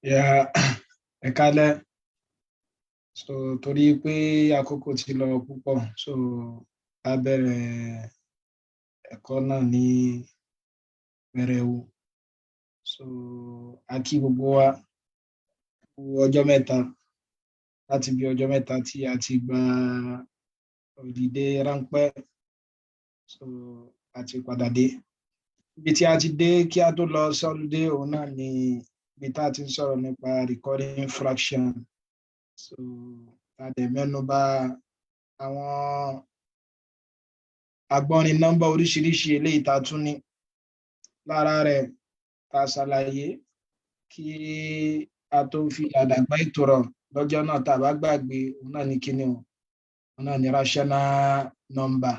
Yeah, ẹ kálẹ́. So torí pé àkókò ti lọ púpọ̀, so a bẹ̀rẹ̀ ẹ̀kọ́ náà ní pẹrẹwu. So a kí gbogbo wa kú ọjọ́ mẹ́ta, láti bí ọjọ́ 3 tí a ti gba holiday ráńpẹ́. So a ti padà dé. Ibi tí a ti dé kí a tó lọ s'holiday, òun náà ni ibi tá a ti ń sọ̀rọ̀ nípa recurring fraction. So a dẹ̀ mẹ́nu bà àwọn agbọ́nrin nọ́mbà oríṣiríṣi eléyìí tá a tún ní lára rẹ̀, tá a ṣàlàyé kí a tó fi àdàgbà ètò rọ̀ lọ́jọ́ náà. Tá a bá gbàgbé, òun náà ní kíni o? Òun náà ní rational number.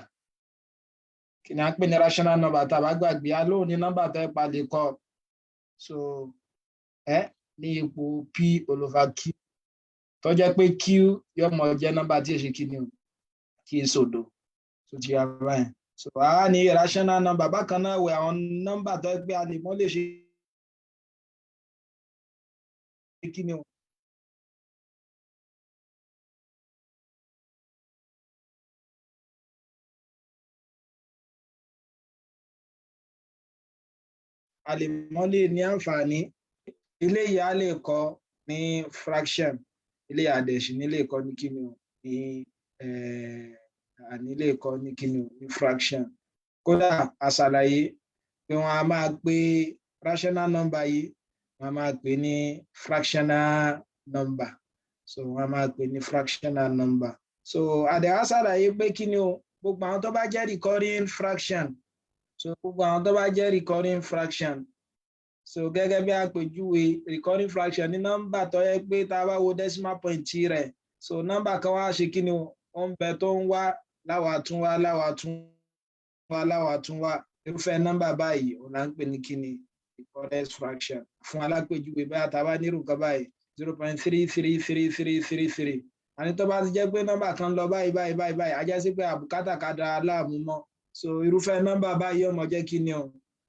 Kí ni a ń pè ní rational number? Tá a bá gbàgbé, a lóun ní nọ́mbà tó ẹ pa lè kọ so ẹ ní ipò p over q, tó jẹ́ pé q yóò mọ jẹ́ nọ́mbà tí èsì kíni o, kí n sòdò tó ti yà báyìí. So àwa ní rational number. Bákan náà wẹ̀, àwọn nọ́mbà tó pé a lè mọ́ lè ṣe kíni o, a lè mọ́ lè ní àǹfààní eléyìí, a lè kọ ní fraction eléyìí, àdẹ̀sí ní lè kọ ní kíni o, ní àní lè kọ ní kíni o, ní fraction. Kódà a ṣàlàyé pé wọ́n á máa pè rational number yìí, wọ́n á máa pè ní fractional number. So wọ́n á máa pè ní fractional number. So àdẹ̀ á ṣàlàyé pé kíni o, gbogbo àwọn tó bá jẹ́ recurring fraction, so gbogbo àwọn tó bá jẹ́ recurring fraction, so gẹ́gẹ́ bí àpèjúwe, recurring fraction ní nọ́mbà tó yẹ pé tá a bá wo decimal point rẹ̀, so nọ́mbà kan wá ṣe kíni o, ó ń bẹ tó ń wá láwa tún wá, láwa tún wá, láwa tún wá. Irúfẹ́ nọ́mbà báyìí, òun là ń pè ní kíni? Recurrent fraction. Fún alápèjúwe, báyà tá a bá nírú nǹkan báyìí, 0.333333, àní tó bá ti jẹ́ pé nọ́mbà kan lọ báyìí báyìí báyìí báyìí, á jẹ́ sí pé àbùkátà ká da láàmú mọ́. So irúfẹ́ nọ́mbà báyìí yóò mọ jẹ́ kíni o?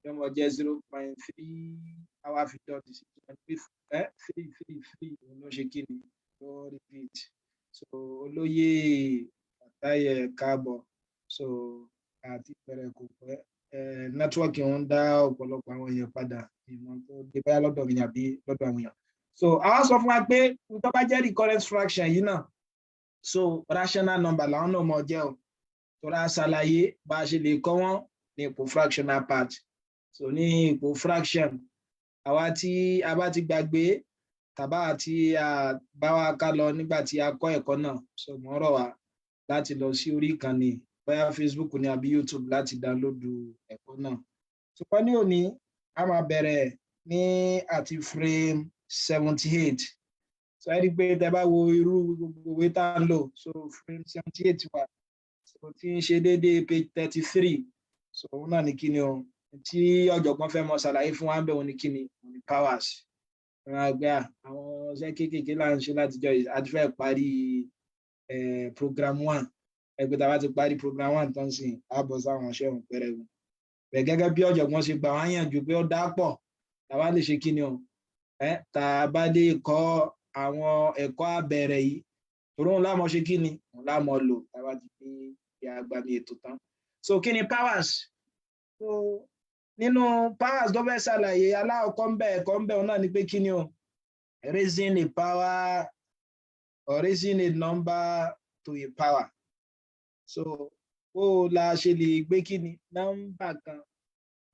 Yóò mọ jẹ́ 0.3, àwa fi dot sí, three three three, òun ló ṣe kíni, ló repeat. So olóyè àtàyè, káàbọ̀. So àti bẹ̀rẹ̀ kò pẹ́, network ń dá ọ̀pọ̀lọpọ̀ àwọn èèyàn padà. Ìmọ̀ tó dé báyà lọ́dọ̀ mi àbí lọ́dọ̀ àwọn èèyàn. So àwa sọ fún wa pé tó bá jẹ́ recurrent fraction yìí náà, so rational number làwọn náà mọ̀ jẹ́ o, torí a ṣàlàyé bá a ṣe lè kọ́ wọ́n ní ipò fractional part, so ní ipò fraction. Àwa tí a bá ti gbàgbé tàbá àti bá wa ká lọ nígbà tí a kọ́ ẹ̀kọ́ náà, so mo rọ̀ wá láti lọ sí orí ìkànnì, bóyá Facebook ní àbí YouTube, láti download ẹ̀kọ́ náà. Ṣùgbọ́n ní òní, a máa bẹ̀rẹ̀ ní àti frame 78. So ẹ rí i pé tẹ bá wo irú gbogbo ìwé tá à ń lò, so frame 78 wà, so tí ń ṣe déédéé page 33. So òun náà ní kíni o, tí ọ̀jọ̀gbọ́n fẹ́ mọ ṣàlàyé fún wa ń bẹ̀, òun ní kíni? Òun ní powers. Wọn á gbé àwọn ọṣẹ kéékèèké là ń ṣe látijọ́ yìí. A ti fẹ́ parí program one. Ẹgbẹ́ tá a bá ti parí program one tán sí, á bọ̀ sáwọn ọṣẹ́ òun pẹrẹwu bẹ́ẹ̀. Gẹ́gẹ́ bí ọ̀jọ̀gbọ́n ṣe gbà wá yànjú pé ó dá pọ̀, tá a bá lè ṣe kíni o, tá a bá lè kọ́ àwọn ẹ̀kọ́ àbẹ̀rẹ̀ yìí, torí òun lámọ̀ ṣe kíni, òun lámọ̀ lò tá a bá ti ní ìyá agbami ètò tán. So kí ni powers? So nínú powers tó fẹ́ ṣàlàyé, aláwọ̀kọ́ ń bẹ̀, ẹ̀kọ́ ń bẹ̀, òun náà ni pé kí ni o? Raising a power or raising a number to a power. So bó la ṣe lè gbé kí ni, nọ́mbà kan,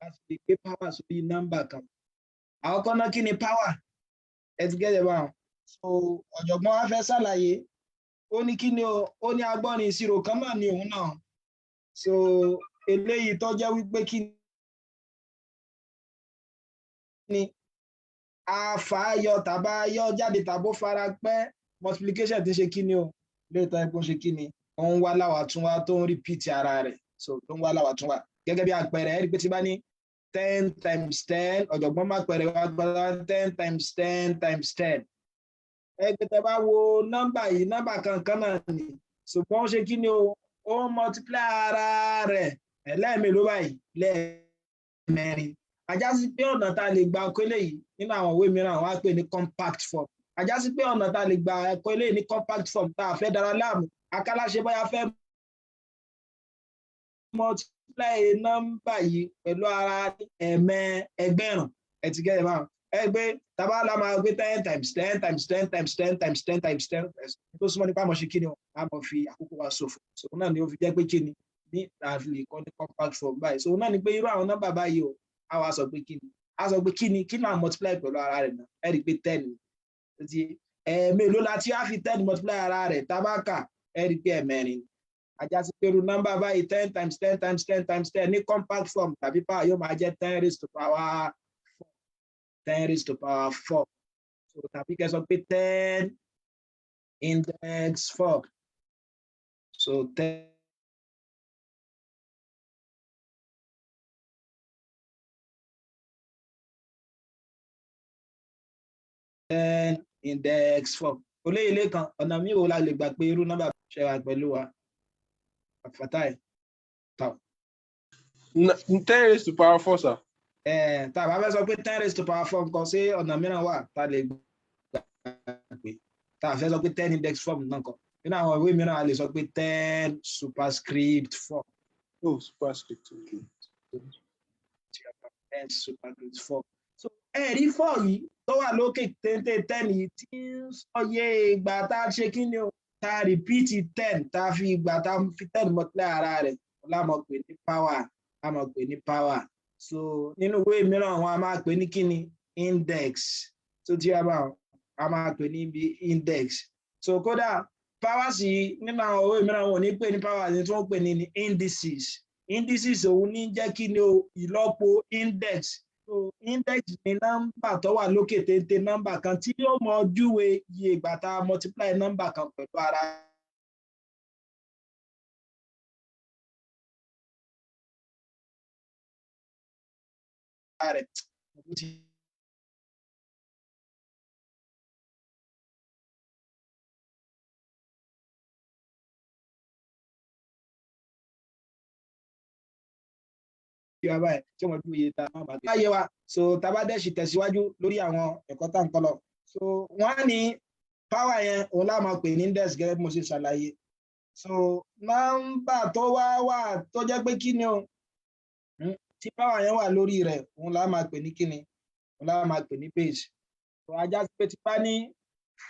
a sì lè gbé power sórí nọ́mbà kan. Àkọ́kọ́ náà, kí ni power? Ẹ ti gẹ́gẹ́ báwọn. So ọ̀jọ̀gbọ́n wa fẹ́ ṣàlàyé, ó ní kí ni o? Ó ní agbọ́nrin ìṣirò kan náà ni òun náà. So eléyìí tó jẹ́ wípé kí ni àfààyọ tàbá yọ jáde tàbó fara pẹ́ multiplication, ti ṣe kí ni o, léètọ́ ẹ̀kọ́ ṣe kí ni, ó ń wá láwà tún wá, tó ń repeat ara rẹ̀. So tó ń wá láwà tún wá, gẹ́gẹ́ bí àpẹẹrẹ, ẹ rí pé tí bá ní 10 times 10, ọ̀jọ̀gbọ́n má pẹ̀rẹ̀ wá gbọ́dọ̀, 10 times 10 times 10. Ẹgbẹ́ tẹ bá wo nọ́mbà yìí, nọ́mbà kankan náà ni, ṣùgbọ́n ó ṣe kí ni o? Ó multiply ara rẹ̀ ẹlẹ́ẹ̀mélòó báyìí? Lẹ́ẹ̀mẹ́rin. Á já sí pé ọ̀nà tá a lè gba kọ eléyìí, nínú àwọn ìwé mìíràn, wọ́n á pè ní compact form. Á já sí pé ọ̀nà tá a lè gba kọ eléyìí ní compact form, tá a fẹ́ dára láàmú akáláṣe bóyá fẹ́ multiply nọ́mbà yìí pẹ̀lú ara ẹ̀mẹ́ 1000. Ẹ ti gẹ́gẹ́ báwọn ẹ gbé tábà la máa gbé 10 times 10 times 10 times 10 times 10 times 10 tó súnmọ́ nípa àmọ́ ṣe kí ni a mọ̀ fi àkókò wa ṣòfò. So náà ni ó fi jẹ́ pé kí ni ní àfi lè kọ́ ní compact form báyìí. So náà ni pé irú àwọn nọ́mbà báyìí o, a wá sọ pé kí ni, a sọ pé kí ni kí náà multiply pẹ̀lú ara rẹ̀ náà. Ẹ rí i pé 10 ni ti ẹ̀ẹ̀mélòó la tí a fi 10 multiply ara rẹ̀ tábàkà? Ẹ rí i pé ẹ̀mẹ́rin. Á já sí pé irú nọ́mbà báyìí, 10 times 10 times 10 times 10 ní compact form tàbí power, yóò máa jẹ́ 10 raised to power 4, 10 raised to power 4. So tàbí kẹ́ sọ pé 10 index 4. So 10 index 4. Olóyè ilé kan, ọ̀nà míì wo la lè gbà pé irú nọ́mbà ṣe wà pẹ̀lú wa? Fatai tọ́. 10 raised to power 4, sir. Tá a bá fẹ́ sọ pé 10 raised to power 4 nǹkan, ṣé ọ̀nà mìíràn wà tá a lè gbà pé tá a fẹ́ sọ pé 10 index 4 náà kan? Nínú àwọn ìwé mìíràn, a lè sọ pé 10 superscript 4. Oh, superscript, okay. 10 superscript 4. So ẹ̀rí 4 yìí tó wà lókè téńté 10 yìí tí ń sọ yé ìgbà tá a ṣe kí ni o, tá a repeat 10, tá a fi ìgbà tá a fi 10 multiply ara rẹ̀, lámọ̀ pé ní power, lámọ̀ pé ní power. So nínú ìwé mìíràn, wọn a máa pè ní kíni? Index. Tó ti yá bá a máa pè ní bí index. So kódà power sí, nínú àwọn ìwé mìíràn, wọn ò ní pè ní power ní, tí wọ́n pè ní indices. Indices òun ní jẹ́ kí ni o? Ìlọ́po index. So index ní nọ́mbà tó wà lókè téńté nọ́mbà kan tí yóò mọ júwe iye ìgbà tá a multiply nọ́mbà kan pẹ̀lú ara rẹ̀. Ti wa báyìí tí wọ́n ju iye tá a máa gbé. Báyé wa, so tá a bá dẹ̀ sì tẹ̀síwájú lórí àwọn ẹ̀kọ́ tá à ń kọ́ lọ. So wọ́n á ní power yẹn, òun lá máa pè ní index gẹ́gẹ́ bí mo ṣe ṣàlàyé. So nọ́mbà tó wá wà tó jẹ́ pé kí ni o, tí power yẹn wà lórí rẹ̀, òun lá máa pè ní kí ni? Òun lá máa pè ní base. So á já sí pé tí bá ní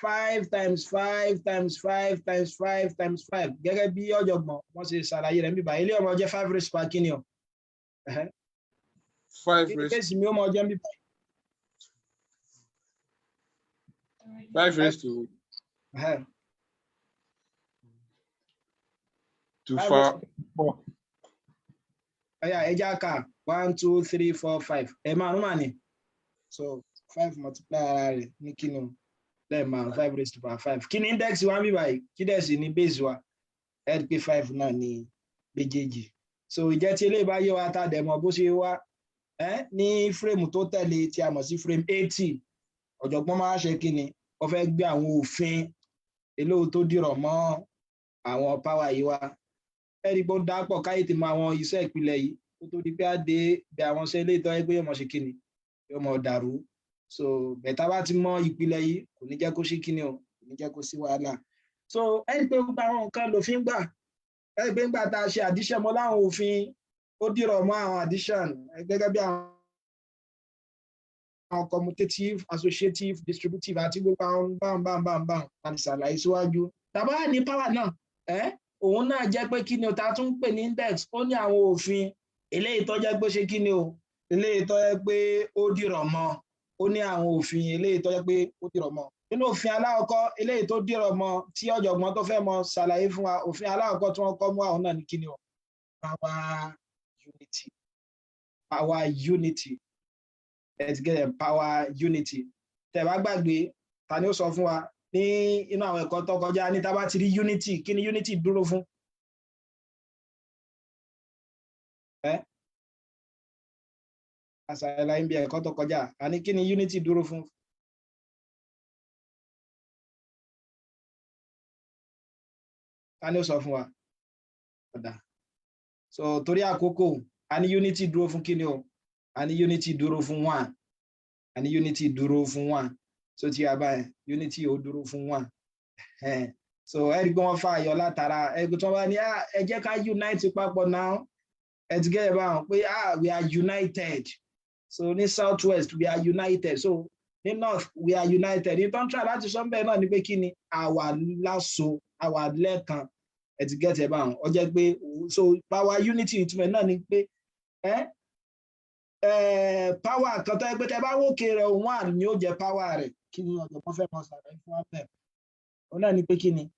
5 times 5 times 5 times 5 times 5, gẹ́gẹ́ bí ọ̀jọ̀gbọ́n wọ́n ṣe ṣàlàyé rẹ̀ níbí báyìí, ilé ọmọ jẹ́ 5 raised to kí ni o? 5 Kí ni raised base mi ó mọ jẹ́ níbí báyìí? 5 raised to to 5 4. Raised ọ̀yà ẹja kà: 1, 2, 3, 4, 5. Ẹ̀ márùn mà ní. So 5 multiply ara rẹ̀ ní kí ni o? Lẹ́ẹ̀márùn, 5 raised to power 5. Kí ni index wa ń bí báyìí? Kí dẹ̀ sì ní base wa? Ẹ rí i pé 5 náà ní méjèèjì. So ìjẹ́ tí eléyìí bá yé wa, tá a dẹ̀ mọ̀ bó ṣe wá ẹ́ ní frame tó tẹ̀lé tí a mọ̀ sí frame 80, ọ̀jọ̀gbọ́n máa ṣe kí ni? Wọ́n fẹ́ gbé àwọn òfin eléyìí tó dìrọ̀ mọ́ àwọn power yìí wá. Ẹ rí i pé ó dápọ̀ káyé ti mọ àwọn iṣẹ́ ìpìlẹ̀ yìí kó tó di pé á dé bí àwọn iṣẹ́ eléyìí tó yẹ pé yóò mọ̀ ṣe kí ni, yóò mọ̀ dàrú. So bẹ̀tà bá ti mọ ìpìlẹ̀ yìí, kò ní jẹ́ kó ṣe kí ni o, kò ní jẹ́ kó sí wàhálà. So ẹ rí i pé gbogbo àwọn nǹkan lòfin gbà. Ẹ rí i pé ńgbà tá a ṣe addition mọ́ láwọn òfin ó dìrọ̀ mọ́ àwọn addition, gẹ́gẹ́ bí àwọn commutative, associative, distributive àti gbogbo àwọn báńbáńbáńbáń àti ṣàlàyé síwájú. Tàbá ní power náà, ẹ òun náà jẹ́ pé kí ni o, ta tún ń pè ní index, ó ní àwọn òfin eléyìí tó jẹ́ pé ṣe kí ni o, eléyìí tó jẹ́ pé ó dìrọ̀ mọ́. Ó ní àwọn òfin eléyìí tó jẹ́ pé ó dìrọ̀ mọ́. Nínú òfin alákọ̀ọ́kọ́ eléyìí tó dìrọ̀ mọ́ tí ọ̀jọ̀gbọ́n tó fẹ́ mọ ṣàlàyé fún wa, òfin alákọ̀ọ́kọ́ tí wọ́n kọ́ mú àwọn náà ní kí ni o? Power unity. Power unity. Let's get them, power unity. Tẹ́ bá gbàgbé, ta ni ó sọ fún wa ní inú àwọn ẹ̀kọ́ tó kọjá ní tá bá ti rí unity, kí ni unity dúró fún? Ẹ́ àṣàyàn ń bí ẹ̀kọ́ tó kọjá, àní kí ni unity dúró fún? Ta ni ó sọ fún wa? Ọ̀dà. So torí àkókò, a ní unity dúró fún kí ni o? A ní unity dúró fún one, a ní unity dúró fún one. So ti yà báyìí, unity ó dúró fún one. So ẹ rí i pé wọ́n fà yọ látara ẹ tí wọ́n bá ní, "Ẹ jẹ́ ká unite papọ̀ náà." Ẹ ti gẹ́gẹ́ báwọn pé, "Ah, we are united." So ní south west, we are united. So ní north, we are united. Ní tó ń try láti sọ bẹ́ẹ̀ náà ni pé kí ni? Àwa láso, àwa lẹ́ẹ̀kan. Ẹ ti gẹ́tẹ̀ báwọn. Ó jẹ́ pé so power unity, ìtumọ̀ náà ni pé ẹ power kan tó yẹ pé tẹ bá wókè rẹ̀, one ni ó jẹ́ power rẹ̀. Kí ni ọ̀jọ̀gbọ́n fẹ́ mọ ṣàlàyé fún wa bẹ́ẹ̀? Òun náà ni pé kí ni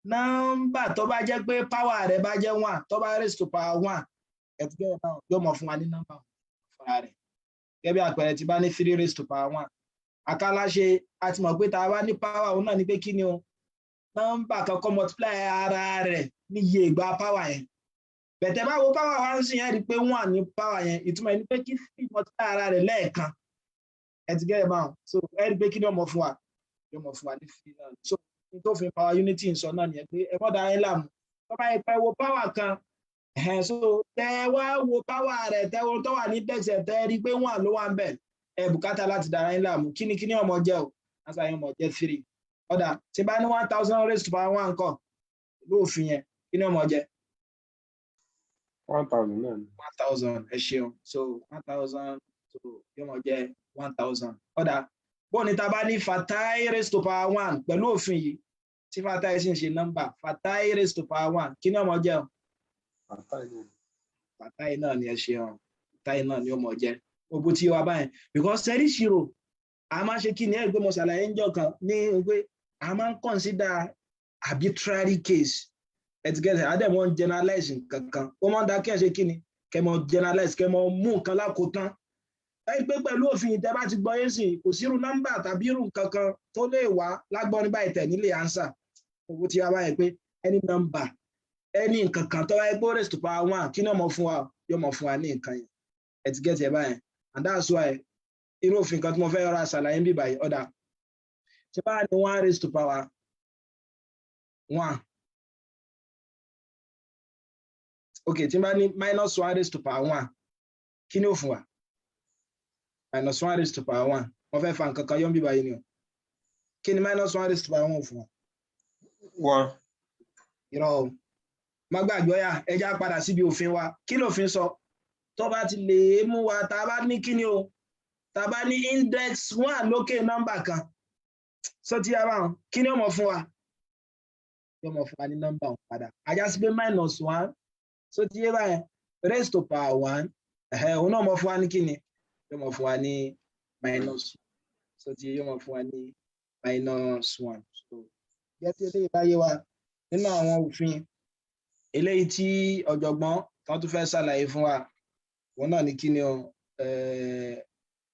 nọ́mbà tó bá jẹ́ pé power rẹ̀ bá jẹ́ one, tó bá raise to power one, ẹ ti gẹ́gẹ́ báwọn, yóò mọ̀ fún wa ní nọ́mbà fúnra rẹ̀. Gẹ́gẹ́ bí àpẹẹrẹ, tí bá ní three raised to power one, àkàláṣe a ti mọ̀ pé tá a bá ní power, òun náà ni pé kí ni o? Nọ́mbà kankan multiply ara rẹ̀ ní iye ìgbà power yẹn. Bẹ̀tẹ̀ bá wo power wa ń sìn yẹn, rí i pé one ní power yẹn. Ìtumọ̀ ẹni pé kí three multiply ara rẹ̀ lẹ́ẹ̀kan. Ẹ ti gẹ́gẹ́ báwọn. So ẹ rí i pé kí ni ó mọ̀ fún wa? Yóò mọ̀ fún wa ní three náà. So ní tó fi power unity ń sọ náà nìyẹn pé ẹ mọ́ dára yín láàmú. Tó bá yẹ pé wo power kan, so tẹ wá wo power rẹ̀, tẹ wo tó wà ní index ẹ̀, tẹ rí i pé one ló wà ń bẹ̀, ẹ bùkátà láti dára yín láàmú. Kí ni ọmọ jẹ́ o? Answer yín ọmọ jẹ́ three. Ó dáa, tí bá ní 1000 raised to power one kọ́ lóòfin yẹn, kí ni ọmọ jẹ́? 1000 náà ni. 1000, ẹ ṣeun. So 1000, so yóò mọ jẹ́ 1000. Ó dáa, bó ní ta bá ní Fatai raised to power one pẹ̀lú òfin yìí, tí Fatai sì ń ṣe nọ́mbà, Fatai raised to power one, kí ni ọmọ jẹ́ o? Fatai náà. Fatai náà ni, ẹ ṣeun. Fatai náà ni ó mọ jẹ́. Gbogbo tí wà báyìí, because sẹ́rí ìṣirò a máa ṣe kí ni? Ẹ gbé mo ṣàlàyé ń jọ kan ní pé a máa ń consider arbitrary case. Ẹ ti gẹ́sẹ̀ adé mọ́ generalize nǹkan kan, ó máa ń da kí ẹ ṣe kí ni? Kẹ́ mọ́ generalize, kẹ́ mọ́ mú nǹkan lákòótán. Ẹ pé pẹ̀lú òfin ìtẹ́ bá ti gbọ́ yé sí, kò sí irú nọ́mbà tàbí irú nǹkan kan tó lè wá lágbọ́n ní báyìí tẹ̀ nílé answer. Owó tí wá báyìí pé any number, any nǹkan kan tó wáyé pé ó raise to power one, kí ni ó mọ̀ fún wa? Yóò mọ̀ fún wa ní nǹkan yẹn. Ẹ ti gẹ́tì ẹ báyìí. And that's why irú òfin kan tí mo fẹ́ ra ṣàlàyé ń bí báyìí. Ó dáa, tí bá ní one raised to power one, ok, tí bá ní minus one raised to power one, kí ni ó fún wa? Minus one raised to power one, wọ́n fẹ́ fa nǹkan kan yọ ń bí báyìí ni o. Kí ni minus one raised to power one fún wa? One. Irọ́ o, má gbàgbé. Ọ̀yà, ẹ já padà síbi òfin wa. Kí lòfin sọ? Tó bá ti lè mú wa, tá a bá ní kí ni o, tá a bá ní index one lókè nọ́mbà kan, sọ ti yára hàn, kí ni ó mọ̀ fún wa? Yóò mọ̀ fún wa ní nọ́mbà òun padà. Ajá sí pé minus one, so ti yé báyẹn, raised to power one, òun náà mọ̀ fún wa ní kí ni? Yóò mọ̀ fún wa ní minus. So ti yóò mọ̀ fún wa ní minus one. So jẹ́ tí eléyìí bá yé wa nínú àwọn òfin eléyìí tí ọ̀jọ̀gbọ́n kan tún fẹ́ ṣàlàyé fún wa, òun náà ní kí ni o?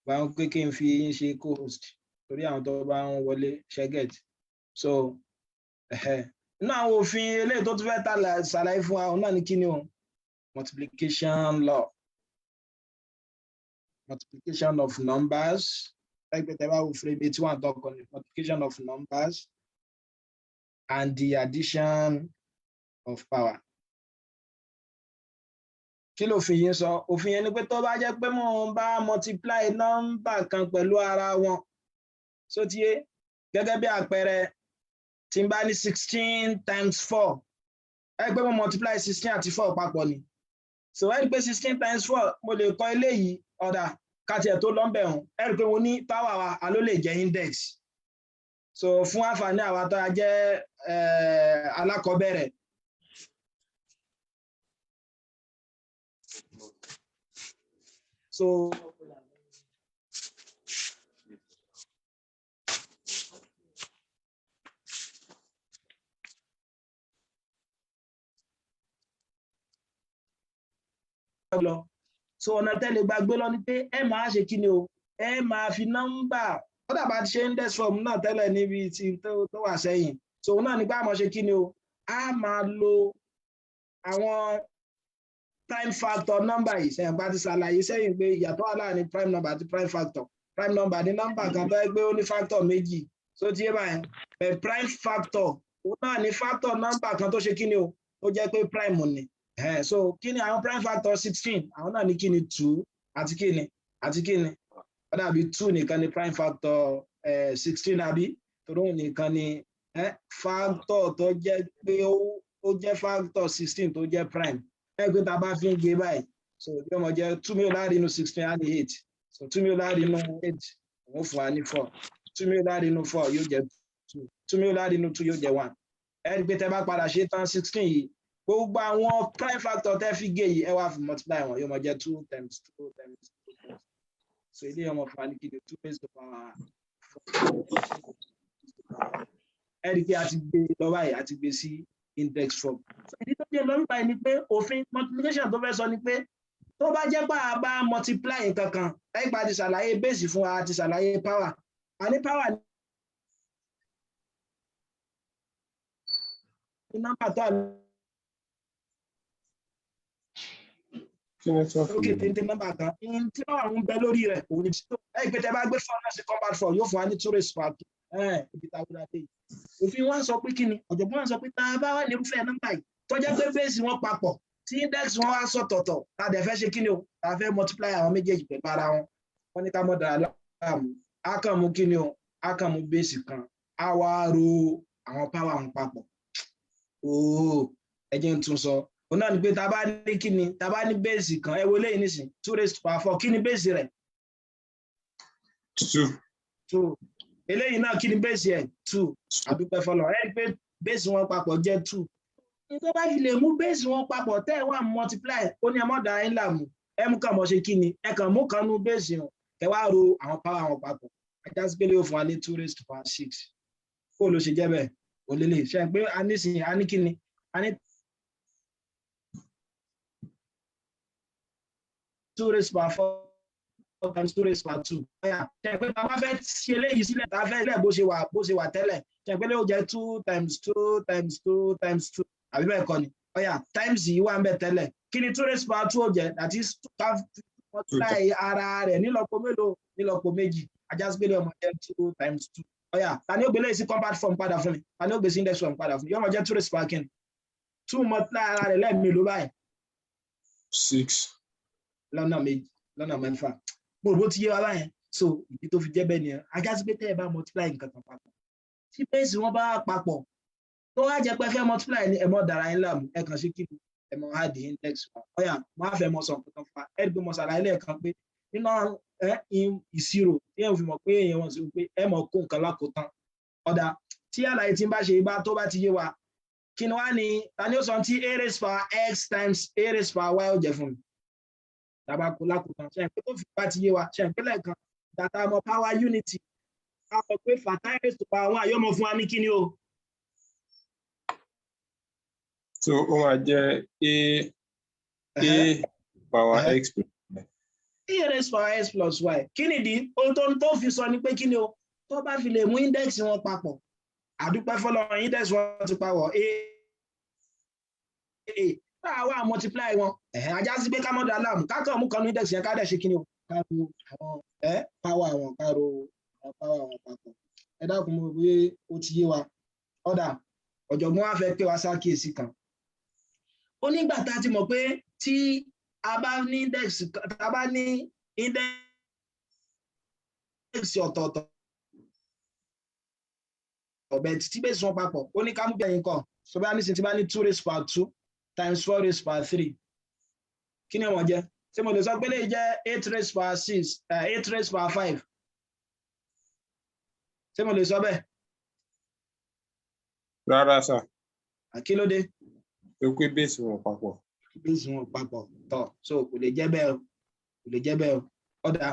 Báwọn pé kí n fi yín ṣe co-host torí àwọn tó bá ń wọlé ṣẹ́gẹ̀t. So nínú àwọn òfin eléyìí tó tún fẹ́ ṣàlàyé fún wa, òun náà ní kí ni o? Multiplication law, multiplication of numbers. Ẹgbẹ́ tẹ́ bá wo frame 81 tó kọ ní multiplication of numbers and the addition of power. Kí lòfin yìí ń sọ? Òfin yẹn ni pé tó bá jẹ́ pé mò ń bá multiply nọ́mbà kan pẹ̀lú ara wọn, so ti yé, gẹ́gẹ́ bí àpẹẹrẹ, tí n bá ní 16 times four, ẹ pé mo multiply 16 àti four papọ̀ ni. So ẹ rí i pé 16 times four, mo lè kọ eléyìí. Ó dáa, ká tiẹ̀ tó lọ́nbẹ̀ hàn, ẹ rí i pé mo ní power wa a ló lè jẹ́ index. So fún àǹfààní àwa tó a jẹ́ alákọ̀ọ́bẹ̀rẹ̀, so lọ, so ọ̀nà tẹ́lẹ̀ gbàgbé lọ ni pé ẹ máa ṣe kí ni o? Ẹ máa fi nọ́mbà ó dàbà ti ṣe index form náà tẹ́lẹ̀ níbi tí tó wà sẹ́yìn. So òun náà ní pé a máa ṣe kí ni o? A máa lo àwọn prime factor nọ́mbà yìí. Sẹ́yìn bá ti ṣàlàyé sẹ́yìn pé ìyàtọ̀ wà láàrin prime number àti prime factor. Prime number ní nọ́mbà kan tó yẹ pé ó ní factor méjì, so ti yé báyẹn. But prime factor, òun náà ní factor nọ́mbà kan tó ṣe kí ni o? Ó jẹ́ pé prime ni. So kí ni àwọn prime factor 16? Àwọn náà ní kí ni? Two àti kí ni? Àti kí ni? Ó dàbí two nìkan ni prime factor 16, àbí? Torí òun nìkan ni factor tó jẹ́ pé ó jẹ́ factor 16 tó jẹ́ prime. Ẹ pé tá a bá fi ń gé báyìí, so yóò mọ jẹ́ two mélòó láàrin inú 16? Á ní eight. So two mélòó láàrin inú eight? Òun fún wa ní four. Two mélòó láàrin inú four? Yóò jẹ́ two. Two mélòó láàrin inú two? Yóò jẹ́ one. Ẹ rí i pé tẹ́ bá padà ṣe tán, 16 yìí, gbogbo àwọn prime factor tẹ́ fi gé yìí, ẹ wá fi multiply wọn, yóò mọ jẹ́ two times two times two times. So ilé ọmọ fún wa ní kí ni? Two raised to power four. Ẹ rí i pé a ti gbé lọ báyìí, a ti gbé sí index form. So ìdí tó jẹ́ lọ báyìí ni pé òfin multiplication tó fẹ́ sọ ni pé tó bá jẹ́ pé a bá multiply nǹkan kan, lẹ́yìn pa ti ṣàlàyé base fún wa, a ti ṣàlàyé power, a ní power ní nọ́mbà tó wà Kí network lókè yìí? Téńté nọ́mbà kan ní tí wọ́n ń bẹ lórí rẹ̀, òun ni ẹ pé tẹ́ bá gbé four náà sí compound form, yóò fún wa ní two raised power two. Ibi tá a wúra dé yìí, òfin wa sọ pé kí ni? Ọ̀jọ̀gbọ́n wa sọ pé tá a bá wà ní irúfẹ́ nọ́mbà yìí tó jẹ́ pé base wọn papọ̀, tí index wọn wá sọ̀tọ̀tọ̀, tá a dẹ̀ fẹ́ ṣe kí ni o? Tá a fẹ́ multiply àwọn méjèèjì pẹ̀lú ara wọn, wọ́n ní ká mọ̀ dára láàmú. Á kàn mú kí ni o? Á kàn mú base kan, á wá ro àwọn power wọn papọ̀. Ooo, ẹ jẹ́ n tún sọ. Òun náà ni pé tá a bá ní kí ni? Tá a bá ní base kan, ẹ wo eléyìí nísìn, two raised to power four, kí ni base rẹ̀? Two. Two. Eléyìí náà, kí ni base ẹ̀? Two. Àdúpẹ́ fọlọ́. Ẹ rí i pé base wọn papọ̀ jẹ́ two. Ní tó bá fi lè mú base wọn papọ̀ tẹ́ ẹ wà multiply, ó ní ẹ mọ́ da ẹ̀ láàmú. Ẹ mú kàn mọ́ ṣe kí ni? Ẹ kàn mú kan nú base wọn, kẹ wá ro àwọn power wọn papọ̀. Ajá sí pé lè fún wa ní two raised to power six. Kó ló ṣe jẹ́ bẹ́ẹ̀? Ò lè lè ṣe pé a ní sìn, a ní kí ni? A ní two raised to power four times two raised to power two. Ṣe pé tá a bá fẹ́ ṣe eléyìí sílẹ̀, tá a fẹ́ sílẹ̀ bó ṣe wà tẹ́lẹ̀, ṣe pé lè jẹ́ two times two times two times two, àbí bẹ́ẹ̀ kọ́ ni? Ọ̀yà, times yìí wà ń bẹ̀ tẹ́lẹ̀. Kí ni two raised to power two ó jẹ́? That is, ká multiply ara rẹ̀ nílọ́po mélòó? Nílọ́po méjì. Ajá sí pé lè ọmọ jẹ́ two times two. Ọ̀yà, ta ni ó gbé léyìí sí compound form padà fún mi? Ta ni ó gbé sí index form padà fún mi? Yóò mọ jẹ́ two raised to power kí ni? Two multiply ara rẹ̀ lẹ́ẹ̀mélòó báyìí? Six. Lọ́nà méjì, lọ́nà mẹ́fà. Mo rò bó ti yé wa báyẹn. So ìdí tó fi jẹ́ bẹ́ẹ̀ nìyẹn. Ajá sí pé tẹ́ ẹ bá multiply nǹkan kan papọ̀, tí base wọn bá papọ̀, tó wá jẹ́ pé fẹ́ multiply ní, ẹ mọ́ dara yín láàmú. Ẹ kàn sí kí ni? Ẹ mọ́ add index wa. Ọ̀yà, mo á fẹ́ mọ sọ nǹkan kan fún wa. Ẹ rí i pé mo ṣàlàyé lẹ́ẹ̀kan pé nínú ẹ ìṣirò tí ẹ fi mọ̀ pé èèyàn wọn sì pé ẹ mọ̀ kó nǹkan lákòótán. Ọ̀dà tí àlàyé tí ń bá ṣe bá tó bá ti yé wa, kí ni wá ní? Ta ni ó sọ tí a raised power x times a raised power y ó jẹ́ fún mi? Tàbá kó lákòótán, ṣe pé tó fi bá ti yé wa, ṣe pé lẹ́ẹ̀kan dàtà mọ̀ power unity, a mọ̀ pé fatai raised to power one yóò mọ̀ fún wa ní kí ni o? So ó máa jẹ́ a power x plus A raised power x plus y. Kí nìdí? Ohun tó fi sọ ni pé kí ni o? Tó bá fi lè mú index wọn papọ̀, àdúpẹ́ fọlọ́run, index wọn ti papọ̀, a a, tá a wá multiply wọn, ajá sí pé ká mọ́ da láàmú, ká kàn mú kan ní index yẹn, ká dẹ̀ ṣe kí ni o? Ká ro àwọn power wọn, ká ro àwọn power wọn papọ̀. Ẹ dákun, mo rò pé ó ti yé wa. Ọ̀dà, ọ̀jọ̀gbọ́n wa fẹ́ pé wá ṣàkíyèsí kan. Ó nígbà tá a ti mọ̀ pé tí a bá ní index, tá a bá ní index ọ̀tọ̀ọ̀tọ̀ ọ̀bẹ tí base wọn papọ̀, ó ní ká mú bẹ́ẹ̀ yín kọ́. So bá nísìnyí, tí bá ní two raised power two times four raised power three, kí ni wọ́n jẹ́? Ṣé mo lè sọ pé lè jẹ́ eight raised power six, eight raised power five? Ṣé mo lè sọ bẹ́ẹ̀? Rárá sà. Kí ló dé? Tó pé base wọn papọ̀. Base wọn papọ̀ tọ̀, so kò lè jẹ́ bẹ́ẹ̀ o, kò lè jẹ́ bẹ́ẹ̀ o. Ọ̀dà,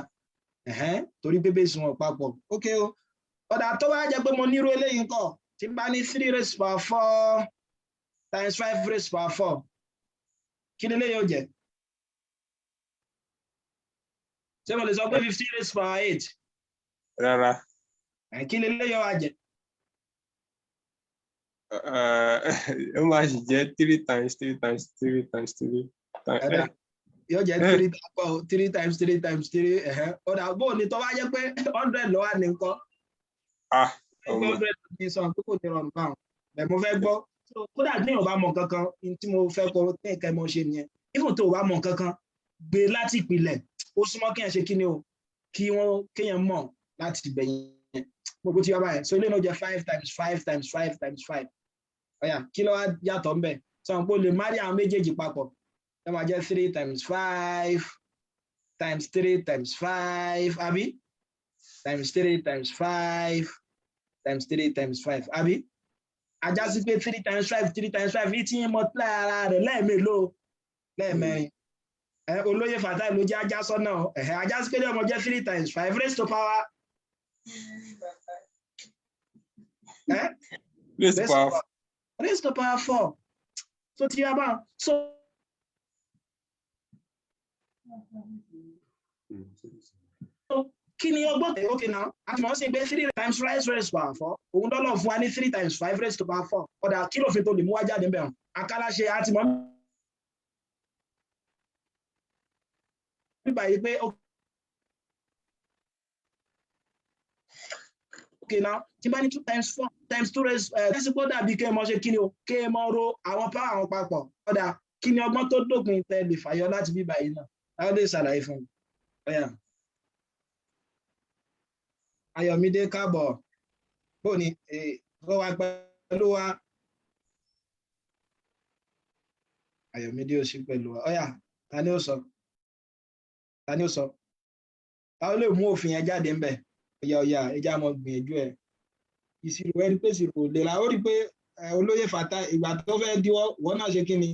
torí pé base wọn papọ̀. Ok o. Ọ̀dà, tó bá jẹ́ pé mo nírú eléyìí ńkọ́? Tí n bá ní three raised power four times five raised power four, kí ni eléyìí ó jẹ́? Ṣé mo lè sọ pé 15 raised power eight? Rárá. Kí ni eléyìí ó wá jẹ́? Ó máa sì jẹ́ three times three times three times three times. Ẹ̀dá, yóò jẹ́ three, three times three times three. Ọ̀dà, bó o ní tó bá jẹ́ pé 100 ló wà ní nǹkan? Ah, ọmọ. 100 ní sọ pé kò ní rọrùn báwọn bẹ́ẹ̀. Mo fẹ́ gbọ́. Kódà tí èèyàn bá mọ nǹkan kan tí mo fẹ́ kọ ní nǹkan mo ṣe nìyẹn. Even tó o bá mọ nǹkan kan, gbé láti ìpìlẹ̀. Ó súnmọ́ kéèyàn ṣe kí ni o, kí wọ́n kéèyàn mọ̀ láti ibẹ̀ yẹn gbogbo tí wọ́n bá yẹn. So ilé náà jẹ́ five times five times five times five. Ó yá, kí ló wá yàtọ̀ ńbẹ̀? Sọ pé o lè marry àwọn méjèèjì papọ̀, ẹ máa jẹ́ three times five times three times five, àbí times three times five times three times five, àbí? Á já sí pé three times five, three times five ní tí ń multiply ara rẹ̀ lẹ́ẹ̀mélòó? Lẹ́ẹ̀mẹ́rin. Ẹ olóyè Fatai ló jẹ́ ajá sọ́nà ẹ̀hẹ́. Á já sí pé ní ọmọ jẹ́ three times five raised to power Raised to power. Raised to power four. So ti yá bá so kí ni ọgbọ́n tẹ̀? Okay, now, a ti mọ̀ sí pé three times five raised to power four, òun dọ́lọ̀ fún wa ní three times five raised to power four. Ó dà, kí lófin tó lè mú wá jáde ńbẹ̀ hàn? Akálàṣe, a ti mọ̀ bíbá yìí pé okay now, tí bá ní two times four times two raised ẹ̀ lásìkò, dàbí kí ẹ mọ̀ ṣe kí ni o, kí ẹ mọ̀ ro àwọn power àwọn papọ̀. Ó dà, kí ni ọgbọ́n tó dópin tẹ lè fàyọ láti bíbá yìí náà? Táwọn lè ṣàlàyé fún mi? Ó yá. Ayọ̀mídé, káàbọ̀. Bó ni ó wá pẹ̀lú wa? Ayọ̀mídé ò sí pẹ̀lú wa. Ó yá, ta ni ó sọ? Ta ni ó sọ? Ta ó lè mú òfin yẹn jáde ńbẹ̀? Ó yá, ó yá, ẹ já mọ gbìyànjú ẹ. Ìṣirò ẹni pé ìṣirò ò lè ra. Ó rí i pé olóyè Fatai, ìgbà tó fẹ́ díwọ́, wọ́n náà ṣe kí ni?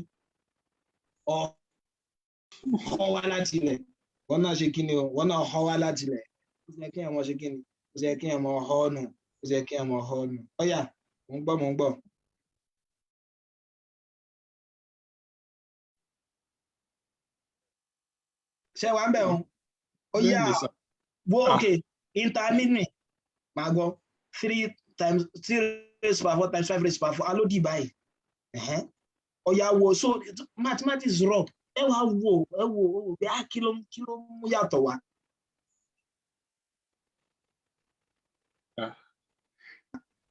Ọ wá láti ilẹ̀. Wọ́n náà ṣe kí ni o? Wọ́n náà họ wá láti ilẹ̀. Ó ṣe kí ẹ̀ mọ̀ ṣe kí ni? Ó ṣe kí ẹ̀ mọ̀ họ nù. Ó ṣe kí ẹ̀ mọ̀ họ nù. Ó yá, mò ń gbọ́, mò ń gbọ́. Ṣé wàá ń bẹ̀ wọn? Ó yá. Bẹ́ẹ̀ni sir. Wo, okay, intermediate, máa gbọ́, three times three raised power four times five raised power four, alódì báyìí. Ó yá, wo. So mathematics rọ. Ẹ wá wo, ẹ wo, ẹ wò bí á kí ló mú yàtọ̀ wá.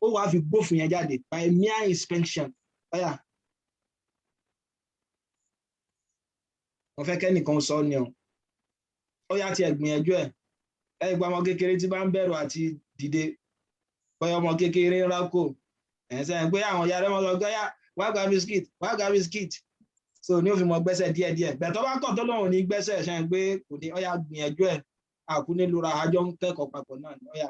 Ó wàá fi gbófin yẹn jáde by mere inspection. Ó yá, mo fẹ́ kẹ́nìkan sọ ni o. Ó yá, tiẹ̀ gbìyànjú ẹ̀. Ẹ gba ọmọ kékeré tí bá ń bẹ̀rù àti dìde, bóyá ọmọ kékeré ń rákò ẹ̀ sẹ́yìn pé àwọn ìyá rẹ̀ mọ́ sọ pé yá wá gba biscuit, wá gba biscuit, so ní òfin mọ gbẹ́sẹ̀ díẹ̀díẹ̀ bẹ́ẹ̀. Tó bá kọ̀ tó lóun ò ní gbẹ́sẹ̀, sẹ́yìn pé kò ní. Ó yá, gbìyànjú ẹ̀. Àkú nílùú ra àjọ ń kẹ́kọ̀ọ́ papọ̀ náà ni. Ó yá,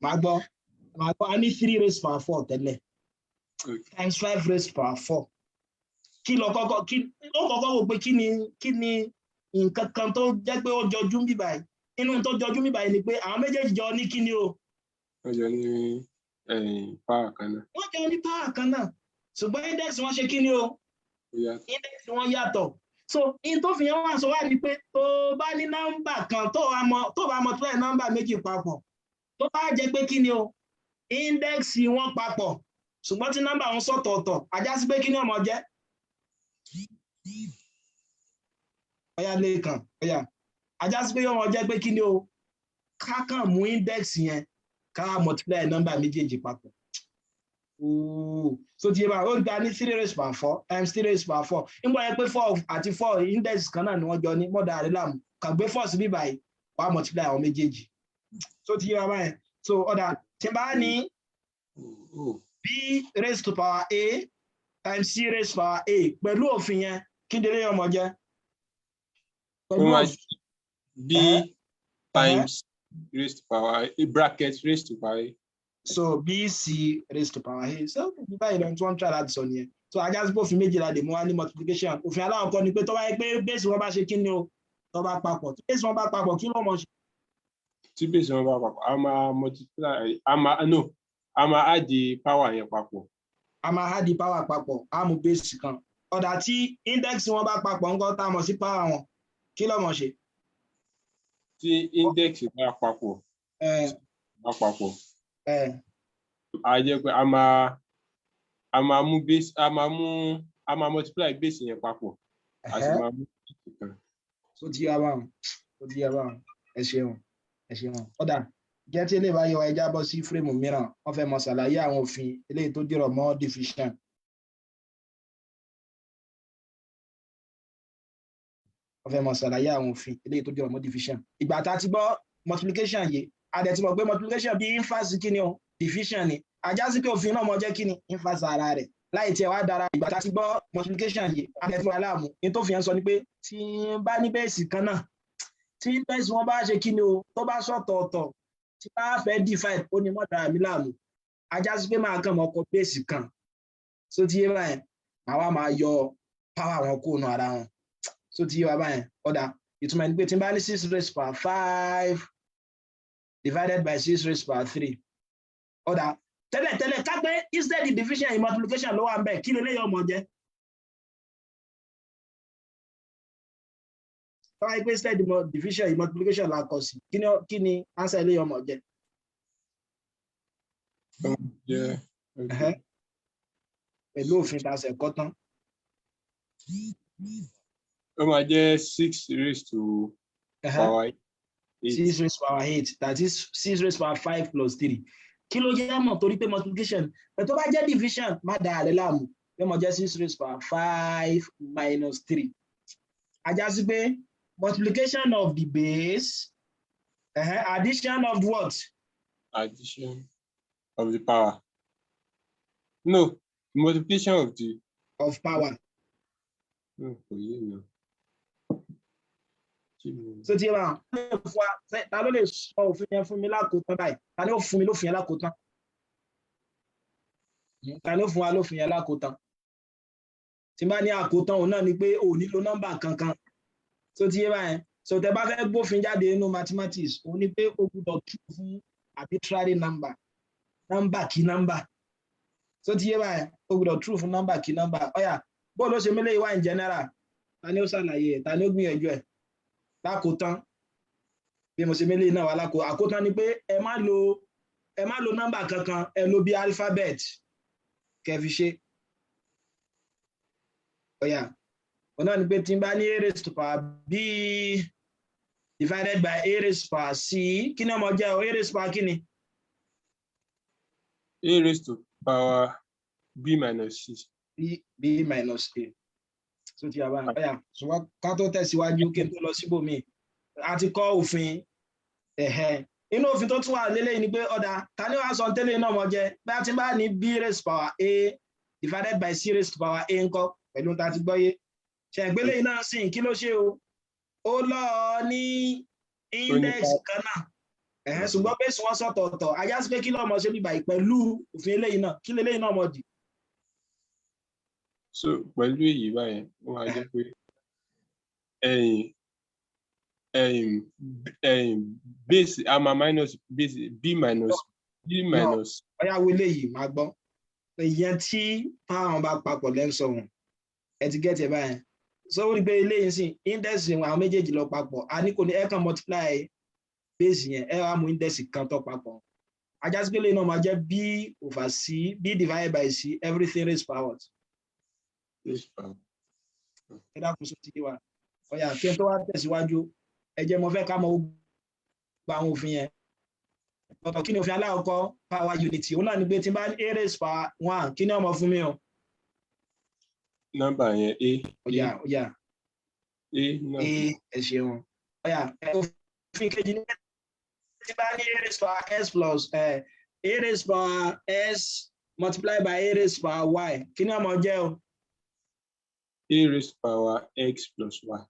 màá gbọ́, màá gbọ́. A ní three raised power four tẹ́lẹ̀ times five raised power four. Kí lọ kọ́kọ́, kí ó kọ́kọ́ wò pé kí ni nǹkan kan tó jẹ́ pé ó jọjú ń bíbáyìí? Inú tó jọjú ń bíbáyìí ni pé àwọn méjèèjì jọ ní kí ni o? Wọ́n jọ ní power kan náà. Wọ́n jọ ní power kan náà, ṣùgbọ́n index wọn ṣe kí ni o? Ó yàtọ̀. Index wọn yàtọ̀. So in tó fi yẹn wá sọ wá ni pé tó bá ní nọ́mbà kan tó bá mọ, tó bá multiply nọ́mbà méjì papọ̀, tó bá jẹ́ pé kí ni o, index wọn papọ̀, ṣùgbọ́n tí nọ́mbà wọn sọ̀tọ̀ọ̀tọ̀, á já sí pé kí ni ó máa jẹ́? Ó yá, lẹ́ẹ̀kan. Ó yá, á já sí pé yóò máa jẹ́ pé kí ni o? Ká kàn mú index yẹn, ká multiply nọ́mbà méjèèjì papọ̀. Ooo, so ti yé bá ó gba ní three raised power four times three raised power four. Nígbà yẹn pé four àti four, index kan náà ni wọ́n jọ ní mọ́dà rẹ̀ láàmú, kàn gbé four sí bí báyìí, wàá multiply àwọn méjèèjì. So ti yé wa báyẹn? So ó dà, tí n bá ní b raised to power a times c raised to power a, pẹ̀lú òfin yẹn, kí ni eléyìí ó máa jẹ́? Pẹ̀lú òfin b times raised to power a bracket raised to power a. So bc raised to power a. So bí báyìí lọ tí wọ́n ń try láti sọ nìyẹn. So á já sí pé òfin méjìlá lè mú wá ní multiplication. Òfin aláwọ̀kọ́ ni pé tó bá yẹ pé base wọn bá ṣe kí ni o, tó bá papọ̀, tí base wọn bá papọ̀, kí ló mọ̀ ṣe? Tí base wọn bá papọ̀, a máa multiply, a máa, no, a máa add the power yẹn papọ̀. A máa add the power papọ̀, á mú base kan. Ó dà, tí index wọn bá papọ̀ ńkọ́, tá a mọ̀ sí power wọn, kí ló mọ̀ ṣe? Tí index bá papọ̀, bá papọ̀, a jẹ́ pé a máa mú base, a máa multiply base yẹn papọ̀, a sì máa mú base kan. So ti yá báwọn, ó ti yá báwọn. Ẹ ṣeun, ẹ ṣeun. Ó dà, jẹ́ tí eléyìí bá yọ, ẹja bọ́ sí frame mìíràn. Wọ́n fẹ́ mọ ṣàlàyé àwọn òfin eléyìí tó dìrọ̀ mọ́ division. Wọ́n fẹ́ mọ̀ ṣàlàyé àwọn òfin eléyìí tó jẹ́ ọmọ division. Ìgbà tá a ti gbọ́ multiplication yìí, a dẹ̀ ti mọ̀ pé multiplication bí inverse kí ni o? Division ni. Á já sí pé òfin náà mọ jẹ́ kí ni? Inverse ara rẹ̀. Láì tiẹ̀ wá dára, ìgbà tá a ti gbọ́ multiplication yìí, a dẹ̀ ti wà láàmú ní tó fi hàn sọ ni pé tí n bá ní base kan náà, tí base wọn bá ṣe kí ni o, tó bá sọ̀tọ̀ọ̀tọ̀, tí bá fẹ́ divide, ó ní mọ́ dára mi láàmú. Á já sí pé máa kàn mọ́ ọkọ̀ base kan. So ti yé báyẹn, màá wá máa yọ power wọn kó nu ara wọn. So ti yé wa báyẹn? Ó dáa, ìtumọ̀ ẹni pé tí n bá ní 6 raised power 5 divided by 6 raised power 3, ó dáa, tẹ́lẹ̀tẹ́lẹ̀ ká pé instead the division in multiplication ló wà ń bẹ̀, kí lè léyìn ọmọ jẹ́? Tọ́wá yìí pé instead the division in multiplication la kọ sí, kí ni answer eléyìí ọmọ jẹ́? Jẹ́ Ẹhẹ́. Pẹ̀lú òfin tá a ṣe kọ́ tán. Ó máa jẹ́ six raised to power eight. 6 raised power 8, that is 6 raised power 5 plus 3. Kí ló jẹ́ mọ̀? Torí pé multiplication ẹ̀. Tó bá jẹ́ division, má da àrẹ láàmú, yóò mọ̀ jẹ́ 6 raised power 5 minus 3. Á já sí pé multiplication of the base, addition of what? Addition of the power. No, multiplication of the of power. No, kò yé mi o. Kí ni? So tí ẹ bá fún wa, ta ló lè sọ òfin yẹn fún mi lákòótán báyìí? Ta ni ó fún mi lófin yẹn lákòótán? Ta ni ó fún wa lófin yẹn lákòótán? Tí n bá ní àkótán, òun náà ni pé ò nílò nọ́mbà kankan. So tí yé báyẹn? So tẹ bá fẹ́ gbófin jáde nínú mathematics, òun ni pé o gbọ́dọ̀ tú fún arbitrary number, nọ́mbà kí nọ́mbà. So ti yé báyẹn? O gbọ́dọ̀ true fún nọ́mbà kí nọ́mbà. Ó yá, bó ló ṣe mélé wá in general? Ta ni ó ṣàlàyé ẹ̀? Ta ni ó gbìyànjú ẹ̀ lákòótán bí mo ṣe mélé náà wà lákò? Àkótán ni pé ẹ má lo nọ́mbà kankan, ẹ lo bí alphabet kẹ́ fi ṣe. Ó yá, òun náà ni pé tí n bá ní a raised to power b divided by a raised to power c, kí ni ọmọ jẹ́ o? A raised to power kí ni? A raised to power b minus c. B, b minus a. So ti yàrá. Ó yá, ṣùgbọ́n ká tó tẹ̀síwájú, kí n tó lọ síbòmíì, a ti kọ́ òfin ẹ̀hẹ́. Inú òfin tó tún wà lélẹ́yìn ni pé, ó dáa, ta ni wàá sọ tẹ́lẹ̀ náà mọ̀ jẹ́ bí a ti bá ní b raised power a divided by c raised power a ńkọ́? Pẹ̀lú ta ti gbọ́yé ṣẹ̀gbélé náà sìn, kí ló ṣe o? Ó lọ ní index kan náà ẹ̀hẹ́n, ṣùgbọ́n base wọn sọ̀tọ̀ọ̀tọ̀. Á já sí pé kí ló mọ̀ ṣe bíbà pẹ̀lú òfin eléyìí náà? Kí leléyìí náà mọ̀ dì? So pẹ̀lú èyí báyẹn, ó máa jẹ́ pé ẹ̀yìn ẹ̀yìn ẹ̀yìn base a máa minus base b minus b minus. Ó yá, wo eléyìí, máa gbọ́. Ìyẹn tí táwọn bá papọ̀ lẹ́ńsọ̀ wọn, ẹ ti get ẹ̀ báyẹn? So ó rí pé eléyìí sìn, index àwọn méjèèjì lọ papọ̀. A ní kò ní, ẹ kàn multiply base yẹn, ẹ wá mú index kan tó papọ̀. Á já sí pé eléyìí náà máa jẹ́ b over c, b divided by c, everything raised power. Ẹ dákun, sọ ti wa? Ó yá, kí n tó wá tẹ̀síwájú, ẹ jẹ́ mo fẹ́ ká mọ gbogbo àwọn òfin yẹn ọ̀tọ̀. Kí ni òfin alákọ̀ọ́kọ́? Power unity. Òun náà ni pé tí n bá ní a raised power one, kí ni ó máa fún mi o? Nọ́mbà yẹn, a. Ó yá, ó yá. A náà. A, ẹ ṣeun. Ó yá, òfin kejì ní tí bá ní a raised power s plus a raised power s multiply by a raised power y, kí ni ó máa jẹ́ o? A raised power x plus y.